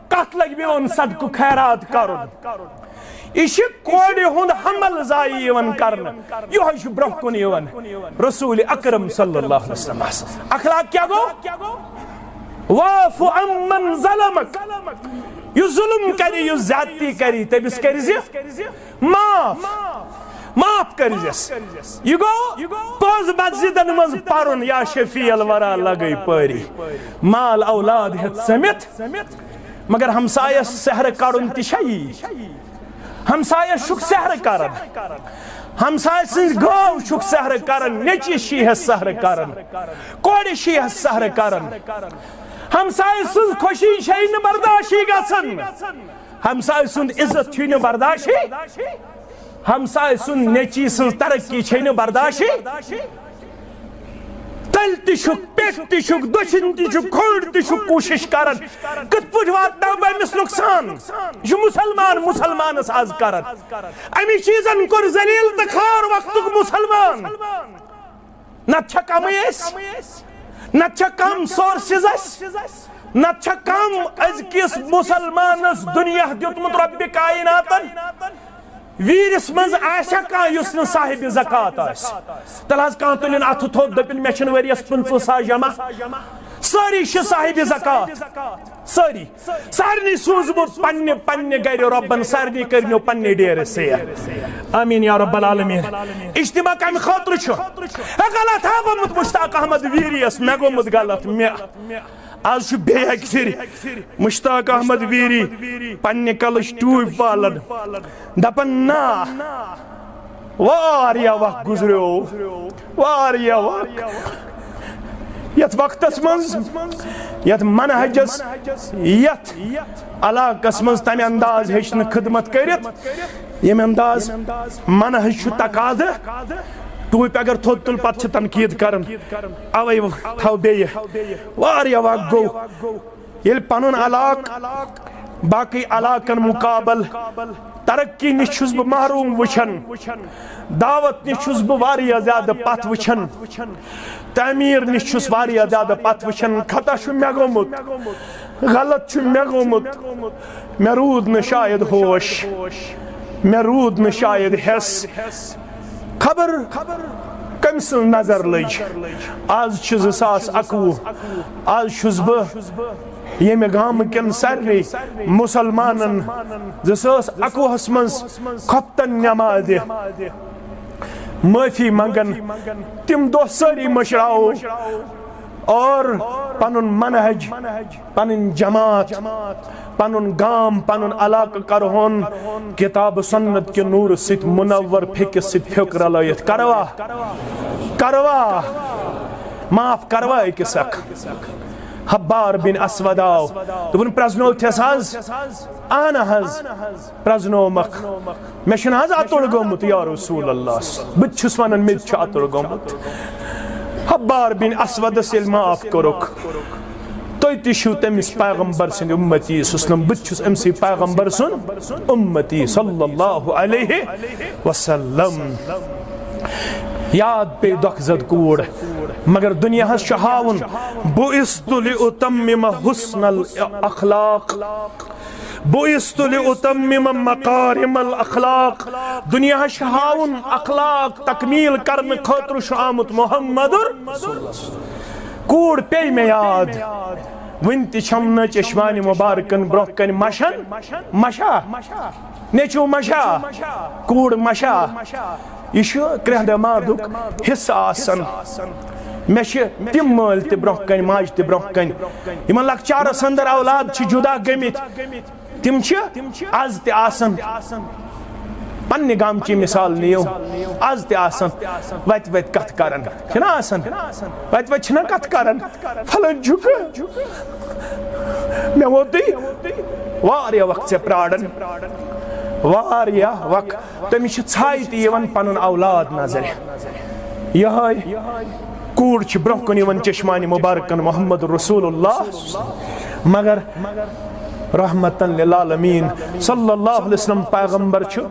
کتھ لگہِ میون صدقہٕ خیرات کرُن؟ یہِ چھِ کورِ ہُنٛد حمل ضایع یِوان کرنہٕ۔ یِہوٚے چھُ برٛونٛہہ کُن یِوان رسول اکرم صلی اللہ علیہ وسلمس۔ اخلاق کیٛاہ گوٚو؟ واعف عمن ظلمک۔ یُس ظلم کرِ، یُس زیادتی کرِ، تٔمِس کٔرۍ زِ معاف، معاف کٔرۍ زٮ۪س۔ یہِ گوٚو پوٚز مسجدن منٛز پرُن، یا شفیع الورا لگے پٲری۔ مال اولاد ہٮ۪تھ سٔمِتھ، مگر ہمسایس سحر کرُن تہِ چھا یی؟ ہمسایس چھُکھ سحر کران، ہمسایہِ سٕنٛز گٲو چھُکھ سحر کران، نیٚچوِس چھِ ہٮ۪س سحر کران، کورِ چھِ ہٮ۪س سحر کران۔ ہمسایہِ سٕنٛز خوشی چھے نہٕ برداشی گژھان، ہمسایہِ سُنٛد عزت چھُے نہٕ برداشی، ہمسایہِ سُنٛد نیٚچی سٕنٛز ترقی چھے نہٕ برداشی۔ تلہِ تہِ چھُکھ، پٮ۪ٹھ تہِ چھُکھ، دٔچھِنۍ تہِ چھُکھ، کھوٚر تہِ چھُکھ کوٗشِش کران، کِتھ پٲٹھۍ واتناو بہٕ أمِس نۄقصان؟ یہِ چھُ مُسلمان مُسلمانس از کران۔ اَمی چیٖزن کوٚر ذلیل تہٕ خار وقتُک مُسلمان۔ نتہٕ چھا کمٕے أسۍ؟ نتہٕ چھا کم سورسز اَسہِ؟ نتہٕ چھا کم أزکِس مُسلمانس دُنیا دیُتمُت رۄبِ کایناتن؟ ویٖرِس منٛز آسہِ کانٛہہ یُس نہٕ صاحب زکات آسہِ؟ تیٚلہِ حظ کانٛہہ تُلِن اَتھٕ تھوٚد، دٔپِن، "مےٚ چھِنہٕ ؤریَس پٕنٛژٕہ ساس جمع۔" سٲری چھِ صاحب زکات، سٲری۔ سارنٕے سوٗزمُت پننہِ، پننہِ گرِ رۄبن، سارنٕے کٔرنو پننہِ ڈیرٕ سیر۔ آمین یا رب العالمین۔ اجتماع کمہِ خٲطرٕ چھُ؟ ہے، غلط ہا گوٚمُت مشتاق احمد ویٖریَس، مےٚ گوٚمُت غلط، مےٚ۔ آز چھُ بیٚیہِ اَکہِ پھِرِ مشتاق احمد ویٖری پننہِ کلٕچ ٹوٗپۍ والان، دپان، "نا، واریاہ وقت گُزریو، واریاہ وقت۔" یتھ وقتس منٛز، یتھ منہجس، یتھ علاقس منٛز تمہِ انداز ہیٚچھ نہٕ خدمت کٔرِتھ، ییٚمہِ انداز منہج چھُ تقاضہٕ، ٹوٗپۍ اگر تھوٚد تُل، پتہٕ چھِ تنقید کران۔ اوے تھاو بیٚیہِ، واریاہ وقت گوٚو۔ ییٚلہِ پنُن علاقہٕ باقٕے علاقن مقابل ترقی نِش چھُس بہٕ محروم وٕچھان، دعوت نِش چھُس بہٕ واریاہ زیادٕ پتھ وٕچھان، تعمیٖر نِش چھُس واریاہ زیادٕ پتھ وٕچھان، خطا چھُ مےٚ گوٚمُت، غلط چھُ مےٚ گوٚمُت، مےٚ روٗد نہٕ شاید ہوش، مےٚ روٗد نہٕ شاید حٮ۪س۔ خبر کٔمۍ سٕنٛز نظر لٔج۔ آز چھُ زٕ ساس اَکوُہ، آز چھُس بہٕ ییٚمہِ گامہٕ کٮ۪ن سارنٕے مُسلمانن زٕ ساس اَکوُہس منٛز خۄفتن نٮ۪مازِ معٲفی منٛگان۔ تِم دۄہ سٲری مٔشراوو اور پنُن منہج، پنٕنۍ جماعت، پنُن گام، پنُن علاقہٕ کرہون کتاب سنت کہِ نوٗرٕ سۭتۍ منور، فکر سۭتۍ فکر رلٲیِتھ۔ کروا؟ کروا؟ معاف کروا أکِس اکھ؟ حبار بن اسود آو، دوٚپُن، "پرزنوتھس حظ؟" "اہن حظ، پرزنومکھ۔" "مےٚ چھُنہٕ حظ اَتُر گوٚمُت یا رسول اللہ؟" "بہٕ تہِ چھُس وَنان، مےٚ تہِ چھُ اَتُر گوٚمُت۔" حبار بن اسودس ییٚلہِ معاف کوٚرُکھ، تُہۍ تہِ چھِو تٔمِس پیغمبر سٕنٛدِ اُمتی۔ سُہ اوس نہٕ، بہٕ تہِ چھُس أمسٕے پیغمبر سُنٛد اُمتی صلی اللہ علیہ وسلم۔ یاد پیٚیہِ دۄکھ زد کوٗر، مگر دُنیاہس چھُ ہاوُن، "بعثت لأتمم حسن الاخلاق۔" بعثت لأتمم مکارم الاخلاق۔ دُنیاہس چھُ ہاوُن اخلاق تکمیل کرنہٕ خٲطرٕ چھُ آمُت محمد۔ کوٗر پیٚیہِ مےٚ یاد، وُنہِ تہِ چھَم نہٕ چشمانہِ مبارکن برونٛہہ کنہِ مشان، مشا، نیٚچو مشا، کوٗر مشا۔ یہِ چھُ کرٛہنہِ مادُک حصہٕ آسان۔ مےٚ چھِ تِم مٲلۍ تہِ برونٛہہ کنہِ، ماجہِ تہِ برونٛہہ کنہِ، یِمن لۄکچارس اندر اولاد چھِ جُدا گٔمٕتۍ۔ تِم چھِ از تہِ آسان، پننہِ گامچی مثال نِیِو، از تہِ آسان وتہِ وتہِ کتھ کران، چھِنہ آسان؟ وتہِ وتہِ چھِنہ کتھ کران، "فلٲنۍ چھُکھ؟" مےٚ ووٚن تُہۍ واریاہ وقت ژےٚ پراران، واریاہ وقت۔ تٔمِس چھِ ژھاے تہِ یِوان پنُن اولاد نظرِ۔ یِہوٚے کوٗر چھِ برونٛہہ کُن یِوان چشمانہِ مبارکن محمد رسول اللہ، مگر رحمتن للعالمین صلی اللہ علیہ وسلم پیغمبر چھُ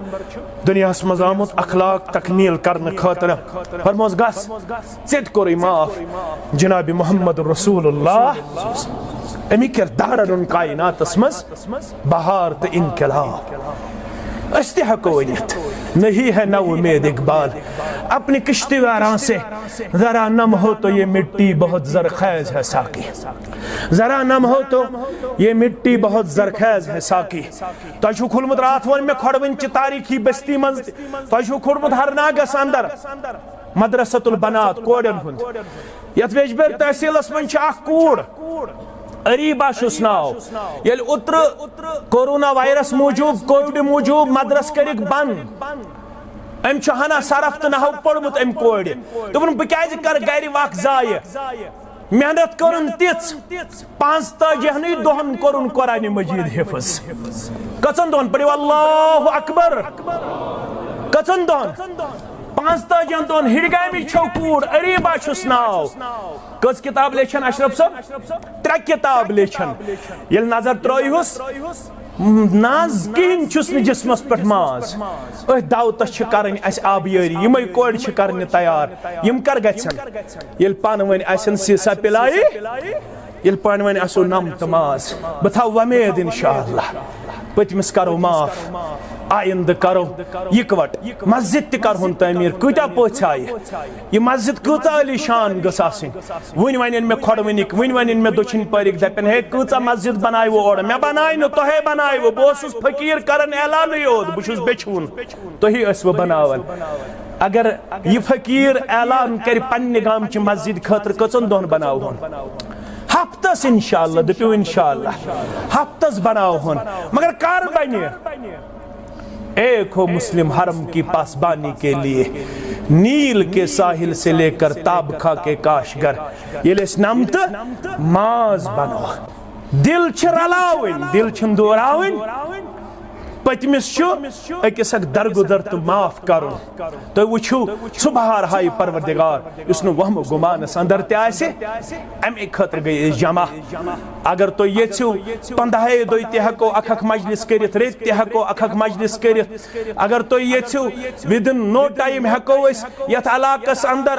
دُنیاہس منٛز آمُت اخلاق تکمیل کرنہٕ خٲطرٕ۔ فرموس، "گژھ، ژےٚ تہِ کوٚرُے معاف۔" جناب محمد رسول اللہ، اَمہِ کردارن اوٚن کائناتس منٛز بہار تہٕ انقلاب۔ أسۍ تہِ ہٮ۪کو ؤنِتھ، "نہیں ہے نا امید اقبال، اپنی کشتی ویراں سے ذرا نم ہو تو یہ مٹی بہت زرخیز ہے ساقی، ذرا نم ہو تو یہ مٹی بہت زرخیز ہے ساقی۔" تۄہہِ چھُو کھوٗلمُت راتھ وۄنۍ مےٚ کھۄڈوٕنۍ چہِ تاریٖخی بستی منٛز تہِ۔ تۄہہِ چھُو کھوٗلمُت ہرناگس اندر مدرسۃ البنات کورٮ۪ن ہُنٛد، یتھ ویجبیر تحصیلس منٛز چھِ اکھ کوٗر، اریبہ چھُس ناو۔ ییٚلہِ اوترٕ کورونا وایرس موٗجوٗب، کووِڈ موٗجوٗب مدرس کٔرِکھ بند، أمۍ چھُ ہنا صرف تہٕ نحو پوٚرمُت أمۍ کورِ۔ دوٚپُن، "بہٕ کیازِ کرٕ گرِ وقت ضایع؟" محنت کٔرٕن تِژھ، پانٛژتٲجی ہنٕے دۄہن کوٚرُن قرآن مجید حفظ۔ کٔژن دۄہن؟ پٔرِو اللہ اکبر۔ کٔژن دۄہن؟ پانٛژتٲجی ہن دۄہن۔ ہِڈگامِچ چھو کوٗر، اریبہ چھُس ناو۔ کٔژ کِتاب لیچھن اشرف صٲب؟ ترٛےٚ کِتاب لیچھن۔ ییٚلہِ نظر ترٲیہُس، نہ حظ، کِہیٖنۍ چھُس نہٕ جسمس پٮ۪ٹھ ماز۔ أتھۍ دعوتس چھِ کرٕنۍ اسہِ آبیٲری، یِمے کورِ چھِ کرنہِ تیار، یِم کر گژھن؟ ییٚلہِ پانہٕ ؤنۍ آسن سیٖسا پِلایہِ، ییٚلہِ پانہٕ ؤنۍ آسو نم تہٕ ماز، بہٕ تھاوٕ وۄمید انشاءاللہ پٔتمِس کرو معاف۔ آیندٕ کرو اکوٹ مسجد تہِ کرہون تعمیٖر۔ کۭتیاہ پٔژھۍ آیہِ؟ یہِ مسجد کۭژاہ عٲلی شان گٔژھ آسٕنۍ؟ وٕنۍ ونن مےٚ کھۄڈوٕنِکۍ، وٕنۍ ونن مےٚ دٔچھِنۍ پٔرِکۍ، دپن، "ہے، کۭژاہ مسجد بنایوٕ اورٕ؟" مےٚ بنایہِ نہٕ، تۄہے بنایوٕ۔ بہٕ اوسُس فقیٖر کران اعلانٕے یوت، بہٕ چھُس بیچھوُن، تُہی ٲسوٕ بناوان۔ اگر یہِ فقیٖر اعلان کرِ پننہِ گامچہِ مسجد خٲطرٕ، کٔژن دۄہن بناوہون؟ ہفتس انشاءاللہ، دٔپِو انشاءاللہ، ہفتس بناوہون۔ مگر کر بنہِ؟ ایک ہو مسلم حرم کی پاسبانی کے لیے، نیل کے ساحل سے لے کر تابخا کے کاشگر۔ ییٚلہِ أسۍ نمتہٕ ماز بنو، دِل چھِ رلاوٕنۍ، دِل چھِنہٕ دوراوٕنۍ۔ پٔتمِس چھُ أکِس اکھ درگُزر تہٕ معاف کرُن۔ تُہۍ وٕچھِو، سُہ بہار ہایہِ پروردگار یُس نہٕ وہمہٕ گُمانس اندر تہِ آسہِ۔ اَمے خٲطرٕ گٔے أسۍ جمع۔ اگر تُہۍ یژھِو، پنٛدہے دۄہہِ تہِ ہٮ۪کو اکھ اکھ مجلس کٔرِتھ، رٮ۪تۍ تہِ ہٮ۪کو اکھ اکھ مجلس کٔرِتھ۔ اگر تُہۍ یژھِو، within no time ہٮ۪کو أسۍ یتھ علاقس اندر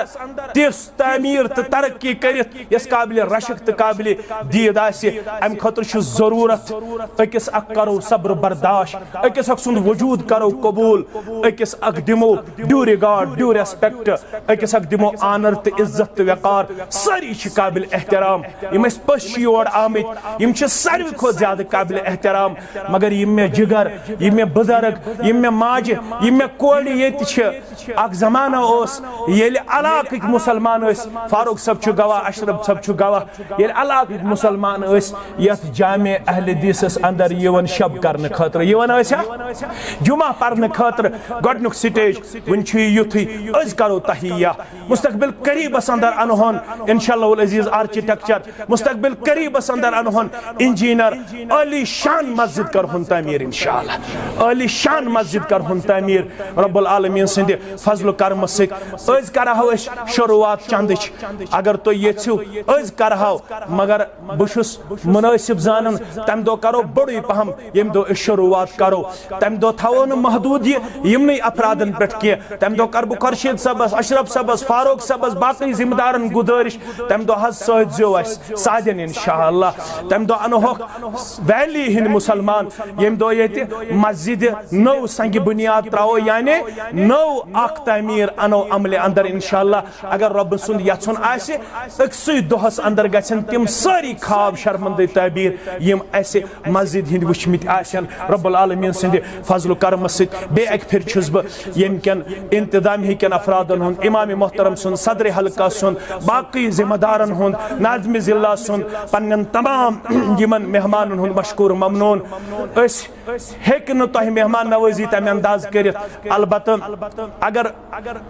تِژھ تعمیٖر تہٕ ترقی کٔرِتھ، یۄس قابل رشک تہٕ قابل دید آسہِ۔ امہِ خٲطرٕ چھُ ضروٗرت أکِس اکھ کرو صبر برداشت، أکِس اکھ سُنٛد وجود کرو قبول، أکِس اکھ دِمو due regard، due respect، أکِس اکھ دِمو honor تہٕ عزت تہٕ وقار۔ سٲری چھِ قابل احترام۔ یِم أسۍ پٔژھۍ چھِ یور آمٕتۍ، یِم چھِ ساروی کھۄتہٕ زیادٕ قابل احترام۔ مگر یِم مےٚ جگر، یِم مےٚ بُزرگ، یِم مےٚ ماجہِ، یِم مےٚ کورِ ییٚتہِ چھِ، اکھ زمانہ اوس، ییٚلہِ علاقٕکۍ مُسلمان ٲسۍ، فاروق صٲب چھُ گواہ، اشرف صٲب چھُ گواہ، ییٚلہِ علاقٕکۍ مُسلمان ٲسۍ یتھ جامع اہل حدیثس اندر یِوان شب کرنہٕ خٲطرٕ، یِوان ٲسۍ ہا جمعہ پرنہٕ خٲطرٕ، گۄڈنیُک stage۔ وٕنہِ چھُ یہِ یُتھُے، أسۍ کرو تحیہ۔ مستقبل قریبس اندر انہون انشاءاللہ العزیز architecture، مستقبل قریبس اندر انہون engineer، عالی شان مسجد کرہون تعمیٖر انشاءاللہ، عالی شان مسجد کرہون تعمیٖر۔ رب العالمین سٕنٛدِ فضل و کرمہٕ سۭتۍ أزۍ کرہو أسۍ شروعات چندٕچ۔ اگر تُہۍ یژھِو، أزۍ کرہو، مگر بہٕ چھُس مناسب زانان، تمہِ دۄہ کرو بوٚڑُے پہم، ییٚمہِ دۄہ أسۍ شروعات کرو۔ تمہِ دۄہ تھاوو نہٕ محدود یہِ یِمنٕے افرادن پٮ۪ٹھ کینٛہہ۔ تمہِ دۄہ کرٕ بہٕ خورشید صٲبس، اشرف صٲبس، فاروق صٲبس، باقٕے ذمہٕ دارن گُزٲرِش، تمہِ دۄہ حظ سۭتۍ زیو اسہِ سادن انشاءاللہ۔ تمہِ دۄہ انہوکھ ویلی ہٕنٛدۍ مُسلمان، ییٚمہِ دۄہ ییٚتہِ مسجد نٔو سنگِ بُنیاد تراوو، یعنی نٔو اکھ تعمیٖر انو عملہِ اندر انشاءاللہ۔ اگر رۄبہٕ سُنٛد یژھُن آسہِ، أکسٕے دۄہس اندر گژھن تِم سٲری خواب شرمندٕے تعبیٖر، یِم اسہِ مسجد ہٕنٛدۍ وٕچھمٕتۍ آسن رب العالمین سٕنٛدِ فضل و کرمہٕ سۭتۍ۔ بیٚیہِ اکہِ پھِرِ چھُس بہٕ ییٚمہِ کٮ۪ن انتظامیہ کٮ۪ن افرادن ہُنٛد، امام محترم سُنٛد، صدر حلقہ سُنٛد، باقٕے ذمہٕ دارن ہُنٛد، ناظم ضلع سُنٛد، پننٮ۪ن تمام یِمن مہمانن ہُنٛد مشکور ممنون۔ أسۍ ہیٚکہِ نہٕ تۄہہِ مہمان نوٲزی تمہِ انداز کٔرِتھ، البتہٕ اگر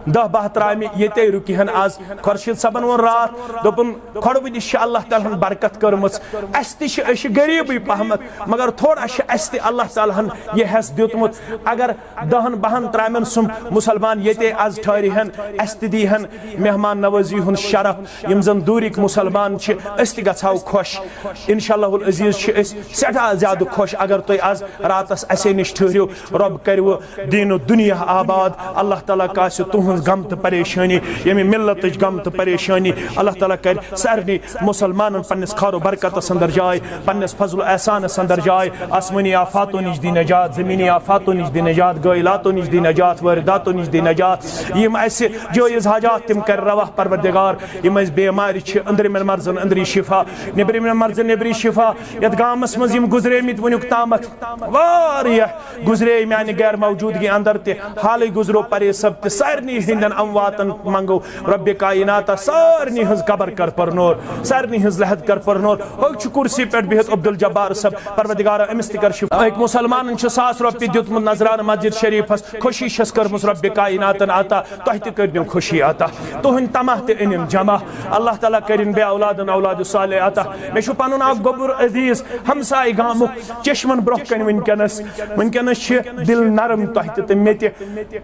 دہ باہ ترامہِ ییٚتے رُکہِ ہن آز۔ خورشید صٲبن ووٚن راتھ، دوٚپُن، کھۄڈٕ وٕنِس چھِ اللہ تعالیٰ ہن برکت کٔرمٕژ، اسہِ تہِ چھِ، أسۍ چھِ غریٖبٕے پہمتھ، مگر تھوڑا چھِ اسہِ تہِ اللہ تعالیٰ ہن یہِ حٮ۪س دیُتمُت۔ اگر دہن باہن ترامٮ۪ن سُم مُسلمان ییٚتے آز ٹھہرِ ہن، اسہِ تہِ دی ہن مہمان نوٲزی ہُنٛد شرف، یِم زن دوٗرِکۍ مُسلمان چھِ، أسۍ تہِ گژھو خۄش۔ انشاءاللہ العزیز چھِ أسۍ سٮ۪ٹھاہ زیادٕ خۄش اگر تُہۍ آز راتس اسے نِش ٹھٔہرِو۔ رۄب کرِ وۄنۍ دین و دنیا آباد۔ اللہ تعالیٰ کاسہِ تُہنٛز غم تہٕ پریشٲنی، ییٚمہِ ملتٕچ غم تہٕ پریشٲنی۔ اللہ تعالیٰ کرِ سارنٕے مُسلمانن پننِس خٲر و برکتس اندر جاے، پننِس فضل و احسانس اندر جاے۔ آسمٲنی آفاتو نِش دی نجات، زمینی آفاتو نِش دی نجات، گٲیلاتو نِش دی نجات، وٲرداتو نِش دی نجات۔ یِم اسہِ جٲیز حاجات تِم کرِ روا پروردگار۔ یِم اسہِ بیمارِ چھِ، أنٛدرِمٮ۪ن مرضن أنٛدری شفا، نیٚبرِمٮ۪ن مرضن نیٚبری شفا۔ یتھ گامس منٛز یِم گُزریمٕتۍ وُنیُک تامتھ واریاہ گُزرے میانہِ غیر موجودگی اندر تہِ، حالٕے گُزرو پرے صٲب تہِ۔ سارنٕے ہٕنٛدٮ۪ن امواتن منٛگو رب کائناتہ سارنٕے ہٕنٛز قبر کر پر نور، سارنٕے ہٕنٛز لحد کر پر نور۔ ہُہ چھُ کرسی پٮ۪ٹھ بِہِتھ عبدالجبار صٲب، پروردگارا أمِس تہِ کر شفا۔ أکۍ مُسلمانن چھُ ساس رۄپیہِ دیُتمُت نذرانہٕ مسجد شریفس، خوشی چھس کٔرمٕژ رب کائناتن عطا، تۄہہِ تہِ کٔرنو خوشی عطا۔ تُہنٛدۍ تماہ تہِ أنِم جمع۔ اللہ تعالیٰ کٔرِن بے اولادن اولاد صالح عطا۔ مےٚ چھُ پنُن اکھ گوٚبُر عزیز ہمسایہِ گامُک چشمن برونٛہہ کنہِ وٕنکیٚنس۔ وٕنکیٚنس چھِ دِل نرم تۄہہِ تہِ تہٕ مےٚ تہِ۔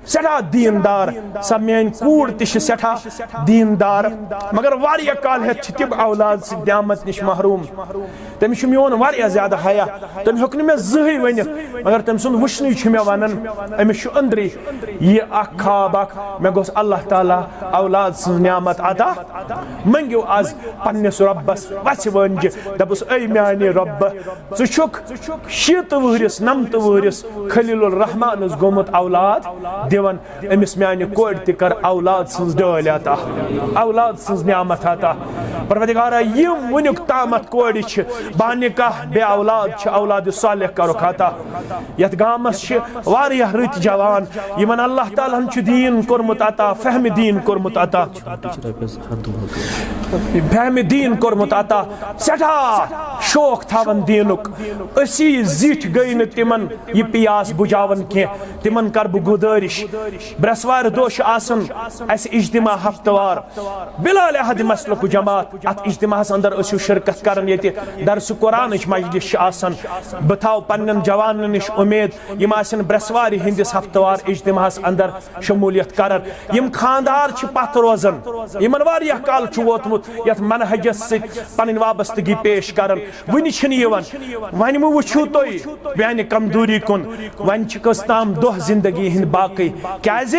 سٮ۪ٹھاہ دیٖندار، سۄ میٲنۍ کوٗر تہِ چھِ سٮ۪ٹھاہ دیٖندار، مگر واریاہ کال ہٮ۪تھ چھِ تِم اولاد سۭتۍ نعمت نِش محروم۔ تٔمِس چھُ میون واریاہ زیادٕ حیا۔ تٔمۍ ہیوٚک نہٕ مےٚ زٕہٕے ؤنِتھ، مگر تٔمۍ سُنٛد وٕچھنُے چھُ مےٚ وَنان، أمِس چھُ أنٛدرٕے یہِ اکھ خواب اکھ، مےٚ گوٚژھ اللہ تعالیٰ اولاد سٕنٛز نعمت عطا۔ مٔنٛگِو از پننِس رۄبس وژھِ وٲنجہِ، دپُس، اے میانہِ رۄبہٕ، ژٕ چھُکھ شیٖتہٕ وُہرِس، نمتہٕ وُہرِس خلیل الرحمانس گوٚمُت اولاد دِوان، أمِس میانہِ کورِ تہِ کر اولاد سٕنٛز ڈٲلۍ عطا، اولاد سٕنٛز نعمت عطا۔ پروردگارا، یِم وٕنیُک تامتھ کورِ چھِ بانکاہ بے اولاد چھِ، اولاد صالح کرُکھ عطا۔ یتھ گامس چھِ واریاہ رٕتۍ جوان، یِمن اللہ تعالیٰ ہن چھُ دیٖن کوٚرمُت عطا، فہمِ دیٖن کوٚرمُت عطا، فہمِ دیٖن کوٚرمُت عطا، سٮ۪ٹھاہ شوق تھاوان دیٖنُک۔ أسی زِٹھۍ گٔے نہٕ تِمن یہِ پیاس بُجاوان کینٛہہ۔ تِمن کر بہٕ گُزٲرِش، برٛٮ۪سوارِ دۄہ چھُ آسان اسہِ اجتماع ہفتہٕ وار، بلا لحاظ مسلک و جماعت۔ اتھ اجتماعس اندر ٲسِو شرکت کران، ییٚتہِ درس قرآنٕچ مجلس چھِ آسان۔ بہٕ تھاوٕ پننٮ۪ن جوانن نِش اُمید، یِم آسن برٛٮ۪سوارِ ہٕنٛدِس ہفتہٕ وار اجتماعس اندر شمولیت کران۔ یِم خاندار چھِ پتھ روزان، یِمن واریاہ کال چھُ ووتمُت یتھ منہجس سۭتۍ پنٕنۍ وابستگی پیش کران، وُنہِ چھِنہٕ یِوان۔ وۄنۍ مہٕ وٕچھِو تُہۍ میانہِ کمزوری کُن، وۄنۍ چھِ کٔژ تام دۄہ زندگی ہٕنٛدۍ باقٕے۔ کیازِ؟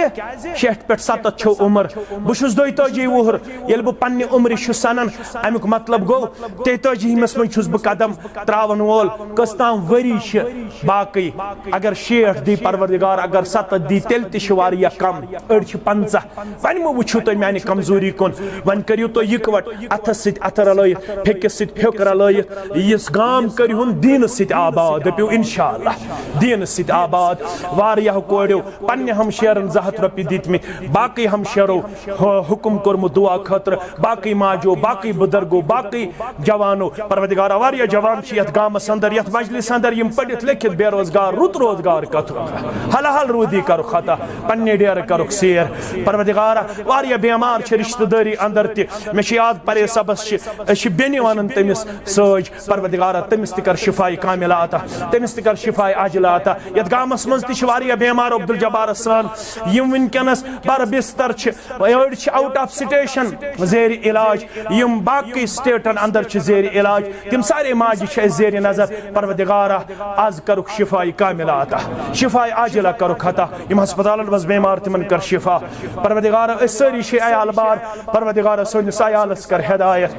شیٹھ پٮ۪ٹھ ستتھ چھو عمر، بہٕ چھُس دۄیتٲجی وُہُر۔ ییٚلہِ بہٕ پننہِ عمرِ چھُس سنان، امیُک مطلب گوٚو، تیتٲجی ہِمس منٛز چھُس بہٕ قدم تراون وول۔ کٔژ تام ؤری چھِ باقٕے۔ اگر شیٹھ دی پروردگار، اگر ستتھ دی، تیٚلہِ تہِ چھِ واریاہ کم۔ أڑۍ چھِ پنژاہ۔ وۄنۍ مہٕ وٕچھِو تُہۍ میانہِ کمزوری کُن، وۄنۍ کٔرِو تُہۍ یِکوَٹ، اتھس سۭتۍ اتھٕ رلٲیِتھ، پھیٚکِس سۭتۍ پھیوٚک رلٲیِتھ، یُس گام کٔرِہُن دیٖنس سۭتۍ آباد۔ دٔپِو انشاءاللہ، دیٖنس سۭتۍ آباد۔ واریاہو کورٮ۪و پننہِ ہمشیرن زٕ ہتھ رۄپیہِ دِتمٕتۍ، باقٕے ہمشیرو ہُ-، حُکُم کوٚرمُت دُعا خٲطرٕ، باقٕے ماجو، باقٕے بُزرگو، باقٕے جوانو۔ پروردگارا، واریاہ جوان چھِ یتھ گامس اندر، یتھ مجلس اندر، یِم پٔرِتھ لیٚکھِتھ بے روزگار، رُت روزگار کتھ، حلال روٗدی کرُکھ عطا، پننہِ ڈیرٕ کرُکھ سیر۔ پروردگارا، واریاہ بیمار چھِ رشتہٕ دٲری اندر تہِ۔ مےٚ چھِ یاد، پرے صٲبس چھِ، أسۍ چھِ بیٚنہِ ونان تٔمِس سۭتۍ۔ پروردگارا، تٔمِس تہِ کر شفاء کاملہ عطا، تٔمِس تہِ کر شفاء عاجلہ عطا۔ یتھ گامس منٛز تہِ چھِ واریاہ بیمار عبدالجبارس سان، یِم وٕنکیٚنس بر بستر چھِ، أڑۍ چھِ out of station زیر علاج، یِم باقٕے stateن اندر چھِ زیر علاج، تِم سارے ماجہِ چھِ اَسہِ زیر نظر۔ پروردگارا، از کرُکھ شفاء کاملہ عطا، شفاء عاجلہ کرُکھ عطا۔ یِم ہسپتالن منٛز بیمار، تِمن کر شفا۔ پروردگارا، أسۍ سٲری چھِ عیال بار، پروردگارا، سٲنِس عیالس کر ہدایت،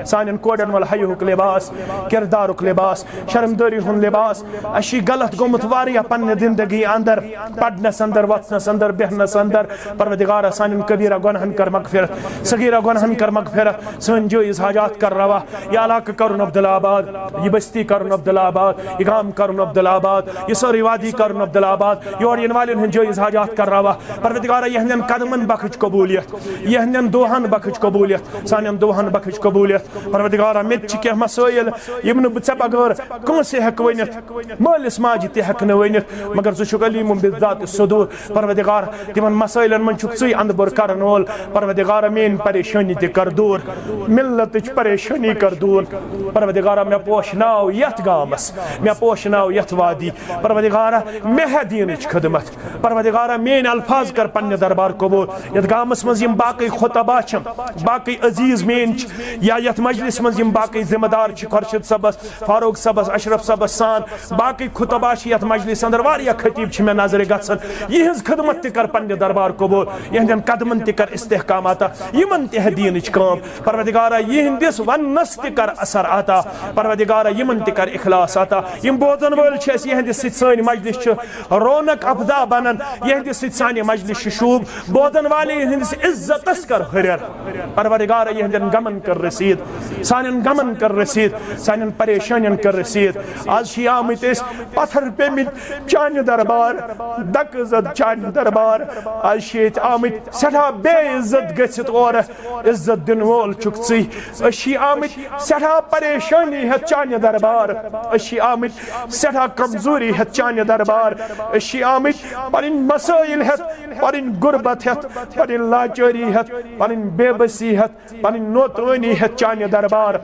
سانٮ۪ن کورٮ۪ن ول حیاہُک لباس، کردارُک لباس، شرمدٲری ہُنٛد لباس۔ اَسہِ چھِ غلط گوٚمُت واریاہ پننہِ زندگی اندر، پرنس اندر، وۄتھنس اندر، بیہنس اندر۔ پروردگارا، سانٮ۪ن کبیرہ گۄناہن کر مغفرت، صغیرہ گۄناہن کر مغفرت، سٲنۍ جٲیز حاجات کر روا۔ یہِ علاقہٕ کرُن عبدالآباد، یہِ بستی کرُن عبدالآباد، یہِ گام کرُن عبدالآباد، یہِ سٲرٕے وادی کرُن عبدالآباد۔ یور یِنہٕ والٮ۪ن ہٕنٛدۍ جٲیز حاجات کر روا۔ پروردگارا، یِہنٛدٮ۪ن قدمن بخش قبولیت، یِہنٛدٮ۪ن دُعاہن بخش قبولیت، سانٮ۪ن دُعاہن بخش قبولیت۔ پروردگارا، مےٚ تہِ چھِ کینٛہہ مسٲیل، یِم نہٕ بہٕ ژےٚ بغٲر کٲنٛسہِ ہٮ۪کہٕ ؤنِتھ، مٲلِس ماجہِ تہِ ہٮ۪کہٕ نہٕ ؤنِتھ، مگر ژٕ چھُکھ علیٖم بِذاتِ صدوٗر۔ پروردگار، تِمن مسٲیلن منٛز چھُکھ ژٕے اندٕ بۄر کرن وول۔ پروردگارا، میٲنۍ پریشٲنی تہِ کر دوٗر، ملتٕچ پریشٲنی کر دوٗر۔ پروردگارا، مےٚ پوشناو یتھ گامس، مےٚ پوشناو یتھ وادی۔ پروردگارا، مےٚ ہہ دیٖنٕچ خدمت۔ پروردگارا، میٲنۍ الفاظ کر پننہِ دربار قبول۔ یتھ گامس منٛز یِم باقٕے خطبہ چھِ، باقٕے عزیز میٲنۍ چھِ، یا یتھ مجلس منٛز یِم باقٕے ذمہ دار چھِ، خورشید صٲبس، فاروق صٲبس، اشرف صٲبس سان، باقٕے خطبہ چھِ یتھ مجلس اندر، واریاہ خطیب چھِ مےٚ نظرِ گژھان۔ یِہنٛز خدمت تہِ کر پننہِ دربار قبول، یِہنٛدٮ۪ن قدمن تہِ کر استحکام عطا، یِمن تہِ ہہ دیٖنٕچ کٲم۔ پروردگارا، یِہنٛدِس وننس تہِ کر اثر عطا۔ پروردگارا، یِمن تہِ کر اخلاص عطا۔ یِم بوزن وٲلۍ چھِ اَسہِ، یِہنٛدِ سۭتۍ سٲنۍ مجلس چھِ رونق افزا بنان، یِہنٛدِ سۭتۍ سانہِ مجلس چھِ شوٗب۔ بوزن والٮ۪ن ہٕنٛدِس عزتس کر ہُرٮ۪ر۔ پروردگارا، یِہنٛدٮ۪ن غمن کر رسیٖد، سانٮ۪ن غمن کر رسیٖد، سانٮ۪ن پریشٲنین کر رسیٖد۔ از چھِ آمٕتۍ أسۍ پتھر پیٚمٕتۍ چانہِ دربار، دکہٕ زد چانہِ دربار۔ از چھِ ییٚتہِ آمٕتۍ سٮ۪ٹھاہ بے عزت گٔژھِتھ اورٕ، عزت دِنہٕ وول چھُکھ ژٕے۔ أسۍ چھِ آمٕتۍ سٮ۪ٹھاہ پریشٲنی ہٮ۪تھ چانہِ دربار، أسۍ چھِ آمٕتۍ سٮ۪ٹھاہ کمزوری ہٮ۪تھ چانہِ دربار، أسۍ چھِ آمٕتۍ پنٕنۍ مسٲیل ہٮ۪تھ، پنٕنۍ غربت ہٮ۪تھ، پنٕنۍ لاچٲری ہٮ۪تھ، پنٕنۍ بے بسی ہٮ۪تھ، پنٕنۍ نوتوٲنی ہٮ۪تھ چانہِ دربار۔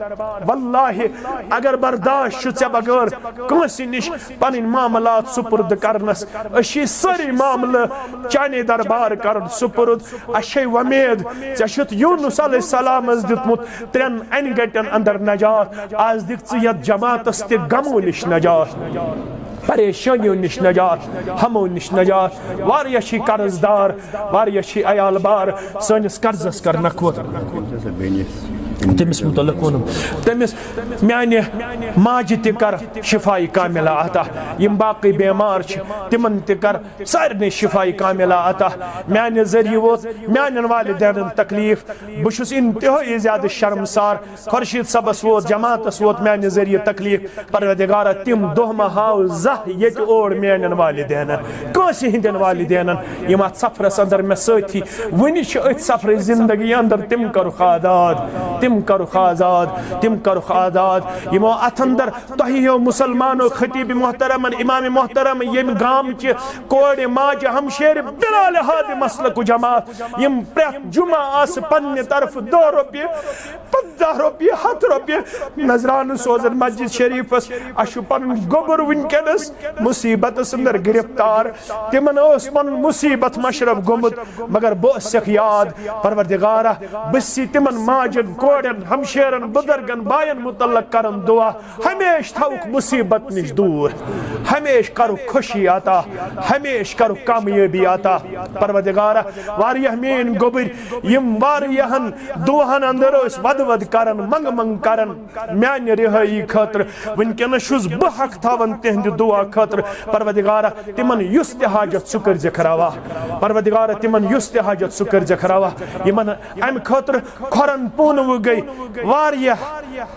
واللہ، اگر برداشت چھُ ژےٚ بغٲر کٲنٛسہِ نِش پنٕنۍ معاملات سپرد کرنس، أسۍ چھِ سٲری معاملہٕ چانے دربار کرُن سپرد۔ اسہِ چھے وۄمید، ژےٚ چھُتھ یونس علیہ السلامس دیُتمُت ترٛٮ۪ن انہِ گٹٮ۪ن اندر نجات، از دِکھ ژٕ یتھ جماعتس تہِ غمو نِش نجات۔ پریشانیو نِش نجات، ہمو نِش نجات۔ واریاہ چھی قرض دار، واریاہ چھی عیال بار، سٲنِس قرضس کر نکھوت۔ تٔمِس مُتعلق ووٚنُم، تٔمِس، میانہِ ماجہِ تہِ کر شفاء کاملہ عطا، یِم باقٕے بیمار چھِ تِمن تہِ کر سارنٕے شفاء کاملہ عطا۔ میانہِ ذٔریعہٕ ووت میانٮ۪ن والدینن تکلیف، بہٕ چھُس انتہٲئی زیادٕ شرمسار۔ خورشید صٲبس ووت، جماعتس ووت میانہِ ذٔریعہٕ تکلیف۔ پروردگارا، تِم دۄہ مہ ہاو زانٛہہ ییٚتہِ اور میانٮ۪ن والدینن، کٲنٛسہِ ہٕنٛدٮ۪ن والدینن، یِم اتھ سفرس اندر مےٚ سۭتھی وُنہِ چھِ أتھۍ سفرٕچ زندگی اندر، تِم کرُکھ آزاد، تِم کرُکھ آزاد، تِم کرُکھ آزاد۔ یِمو اتھ اندر تۄہہِ ہیو مُسلمانو، خطیب محترمن، امام محترم، ییٚمہِ گامچہِ کورِ ماجہِ ہمشیرِ بلال ہادِ مسلکُ جماعت، یِم پرٛٮ۪تھ جمعہ آسہٕ پننہِ طرفہٕ دَہ رۄپیہِ، پنٛژاہ رۄپیہِ، ہتھ رۄپیہِ نذرانہٕ سوزان مسجد شریفس۔ اسہِ چھُ پنُن گوٚبُر وٕنکیٚنس مصیبتس اندر گرفتار۔ تِمن اوس پنُن مصیبت مشرف گوٚمُت، مگر بہٕ اوسکھ یاد، پروردگارا، بہٕ چھُسی تِمن ماجن، کورٮ۪ن، ہمشیرن، بزرگن، باین متعلق کران دعا، ہمیشہٕ تھاوُکھ مصیبت نِش دوٗر، ہمیشہٕ کرُکھ خوشی عطا، ہمیشہٕ کرُکھ کامیٲبی عطا۔ پروردگارا، واریاہ میٲنۍ گوٚبٕرۍ، یِم واریاہن دۄہن اندر ٲسۍ ودٕ ودٕ کران، منگہٕ منگہٕ کران میانہِ رِہٲیی خٲطرٕ، وٕنکیٚنس چھُس بہٕ حق تھاوان تِہنٛدِ دعا خٲطرٕ۔ پروردگارا، تِمن یُس تہِ حاجت سُہ کٔرزِکھ روا۔ پروردگارا، تِمن یُس تہِ حاجت سُہ کٔرزِکھ روا۔ یِمن امہِ خٲطرٕ کھۄرن پونہٕ گٔے واریاہ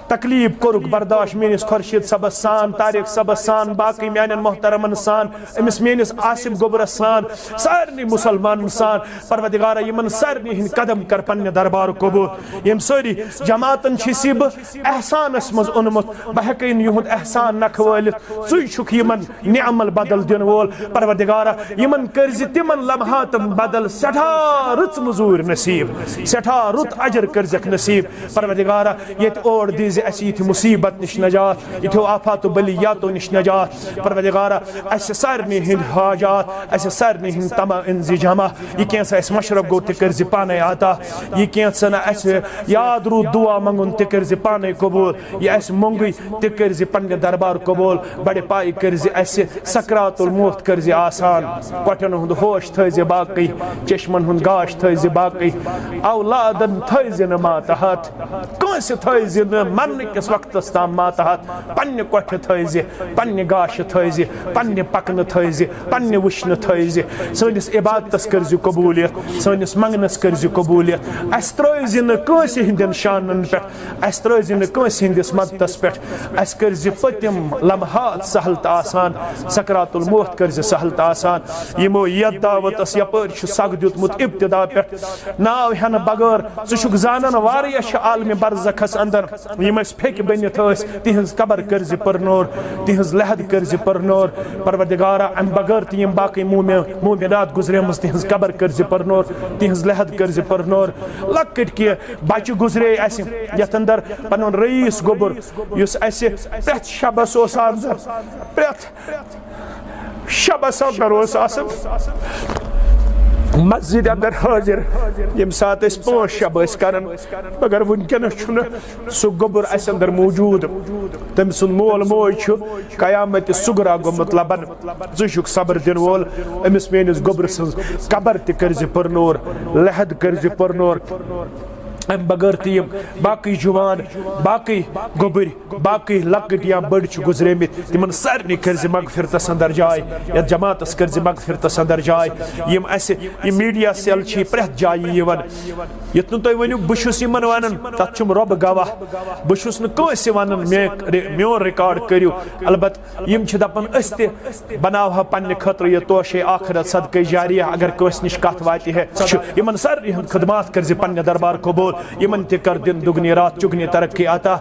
تکلیف کوٚرُکھ برداشت میٲنِس خورشید صٲبس سان، طارق صٲبس سان، باقٕے میانٮ۪ن محترمن سان، أمِس میٲنِس آصف گوٚبرس سان، سارنٕے مُسلمانن سان۔ پروردگارا، یِمن سارنٕے ہٕنٛدۍ قدم کر پننہِ دربار قبول۔ یِم سٲری جماعتن چھِ سی بہٕ احسانس منٛز اوٚنمُت، بہٕ ہٮ۪کے نہٕ یِہُنٛد احسان نکھٕ وٲلِتھ۔ ژٕے چھُکھ یِمن نعم البدل دِنہٕ وول۔ پروردگارا، یِمن کٔرزِ تِمن لمحاتن بدل سٮ۪ٹھاہ رٕژ مٔزوٗرۍ نصیب، سٮ۪ٹھاہ رُت اجر کٔرزٮ۪کھ نصیب۔ پروردگارا، ییٚتہِ اور دیٖزِ اَسہِ یِتھِ مُصیبت نِش نجات، یِتھیو آفات و بلیاتو نِش نجات۔ پروردگارا، اَسہِ سارنٕے ہٕنٛدۍ حاجات، اَسہِ سارنٕے ہٕنٛدۍ تمع أنزِ جمع۔ یہِ کینٛژھا اَسہِ مشرف گوٚو، تہِ کٔرزِ پانے عطا۔ یہِ کینٛژھا نہٕ اَسہِ یاد روٗد دُعا منٛگُن، تہِ کٔرزِ پانے قبوٗل۔ یہِ اَسہِ مۄنٛگُے، تہِ کٔرزِ پننہِ دربار قبوٗل۔ بڑِ پایہِ کٔرزِ اَسہِ سکرات الموت کٔرزِ آسان۔ کۄٹھٮ۪ن ہُنٛد ہوش تھٲیزِ باقٕے، چشمن ہُنٛد گاش تھٲیزِ باقٕے، اولادن تھٲیزِ نہٕ ماتحت، کٲنٛسہِ تھٲیزِ نہٕ مرنہٕ کِس وقتس تام ماتحت۔ پننہِ کۄٹھِ تھٲیزِ، پننہِ گاشہِ تھٲیزِ، پننہِ پکنہٕ تھٲیزِ، پننہِ وٕچھنہٕ تھٲیزِ۔ سٲنِس عبادتس کٔرزِ قبوٗلیت، سٲنِس منٛگنس کٔرزِ قبوٗلیت۔ اسہِ ترٲیزِ نہٕ کٲنٛسہِ ہٕنٛدٮ۪ن شانن پٮ۪ٹھ، اسہِ ترٲیزِ نہٕ کٲنٛسہِ ہٕنٛدِس مدتس پٮ۪ٹھ۔ اسہِ کٔرزِ پٔتِم لمحات سہل تہٕ آسان، سکرات الموت کٔرزِ سہل تہٕ آسان۔ یِمو یتھ دعوتس یپٲرۍ چھُ سگ دیُتمُت ابتدا پٮ۪ٹھ، ناو ہٮ۪نہٕ بغٲر، ژٕ چھُکھ زانان، واریاہ چھِ عالمِ برزخس اندر یِم اسہِ پھیٚکہِ بٔنِتھ ٲسۍ، تِہنٛز قبر کٔرزِ پرنور، تِہنٛز لحد کٔرزِ پرنور۔ پروردگارا، امہِ بغٲر تہِ یِم باقٕے مومن، مومنات گُزریمٕژ، تِہنٛز قبر کٔرزِ پرنور، تِہنٛز لحد کٔرزِ پرنور۔ لۄکٕٹۍ کینٛہہ بچہِ گُزرے اسہِ، یتھ اندر پنُن رئیس گوٚبُر، یُس اسہِ پرٛٮ۪تھ شبس اوس آمُت، پرٛٮ۪تھ شبس اندر اوس آسان مسجد اندر حٲضِر، ییٚمہِ ساتہٕ أسۍ پانٛژھ شب ٲسۍ کران، مگر وٕنکیٚنس چھُنہٕ سُہ گوٚبُر اسہِ اندر موجود۔ تٔمۍ سُنٛد مول موج چھُ قیامت صغریٰ گوٚمُت لبن۔ ژٕ چھُکھ صبر دِنہٕ وول، أمِس میٲنِس گوٚبرٕ سٕنٛز قبر تہِ کٔرزِ پرنور، لحد کٔرزِ پرنور۔ امہِ بغٲر تہِ یِم باقٕے جوان، باقٕے گوٚبٕرۍ، باقٕے لۄکٕٹۍ یا بٔڑۍ چھِ گُزریمٕتۍ، تِمن سارنٕے کٔرزِ مغفرتس اندر جاے، یتھ جماعتس کٔرزِ مغفرتس اندر جاے۔ یِم اسہِ یہِ میڈیا سیل چھِ پرٛٮ۪تھ جایہِ یِوان، یُتھ نہٕ تُہۍ ؤنِو بہٕ چھُس یِمن ونان، تتھ چھُم رۄب گواہ۔ بہٕ چھُس نہٕ کٲنٛسہِ ونان مےٚ، میون ریکارڈ کٔرِو۔ البتہٕ یِم چھِ دپان أسۍ تہِ بناوہا پننہِ خٲطرٕ یہِ توشے آخرت صدقے جاریہ، اگر کٲنٛسہِ نِش کتھ واتہِ ہے۔ چھُ یِمن سارنٕے ہُنٛد خدمات کٔرزِ پننہِ دربار قبول، یِمن تہِ کر دِن دُگنی راتھ چُگنی ترقی عطا۔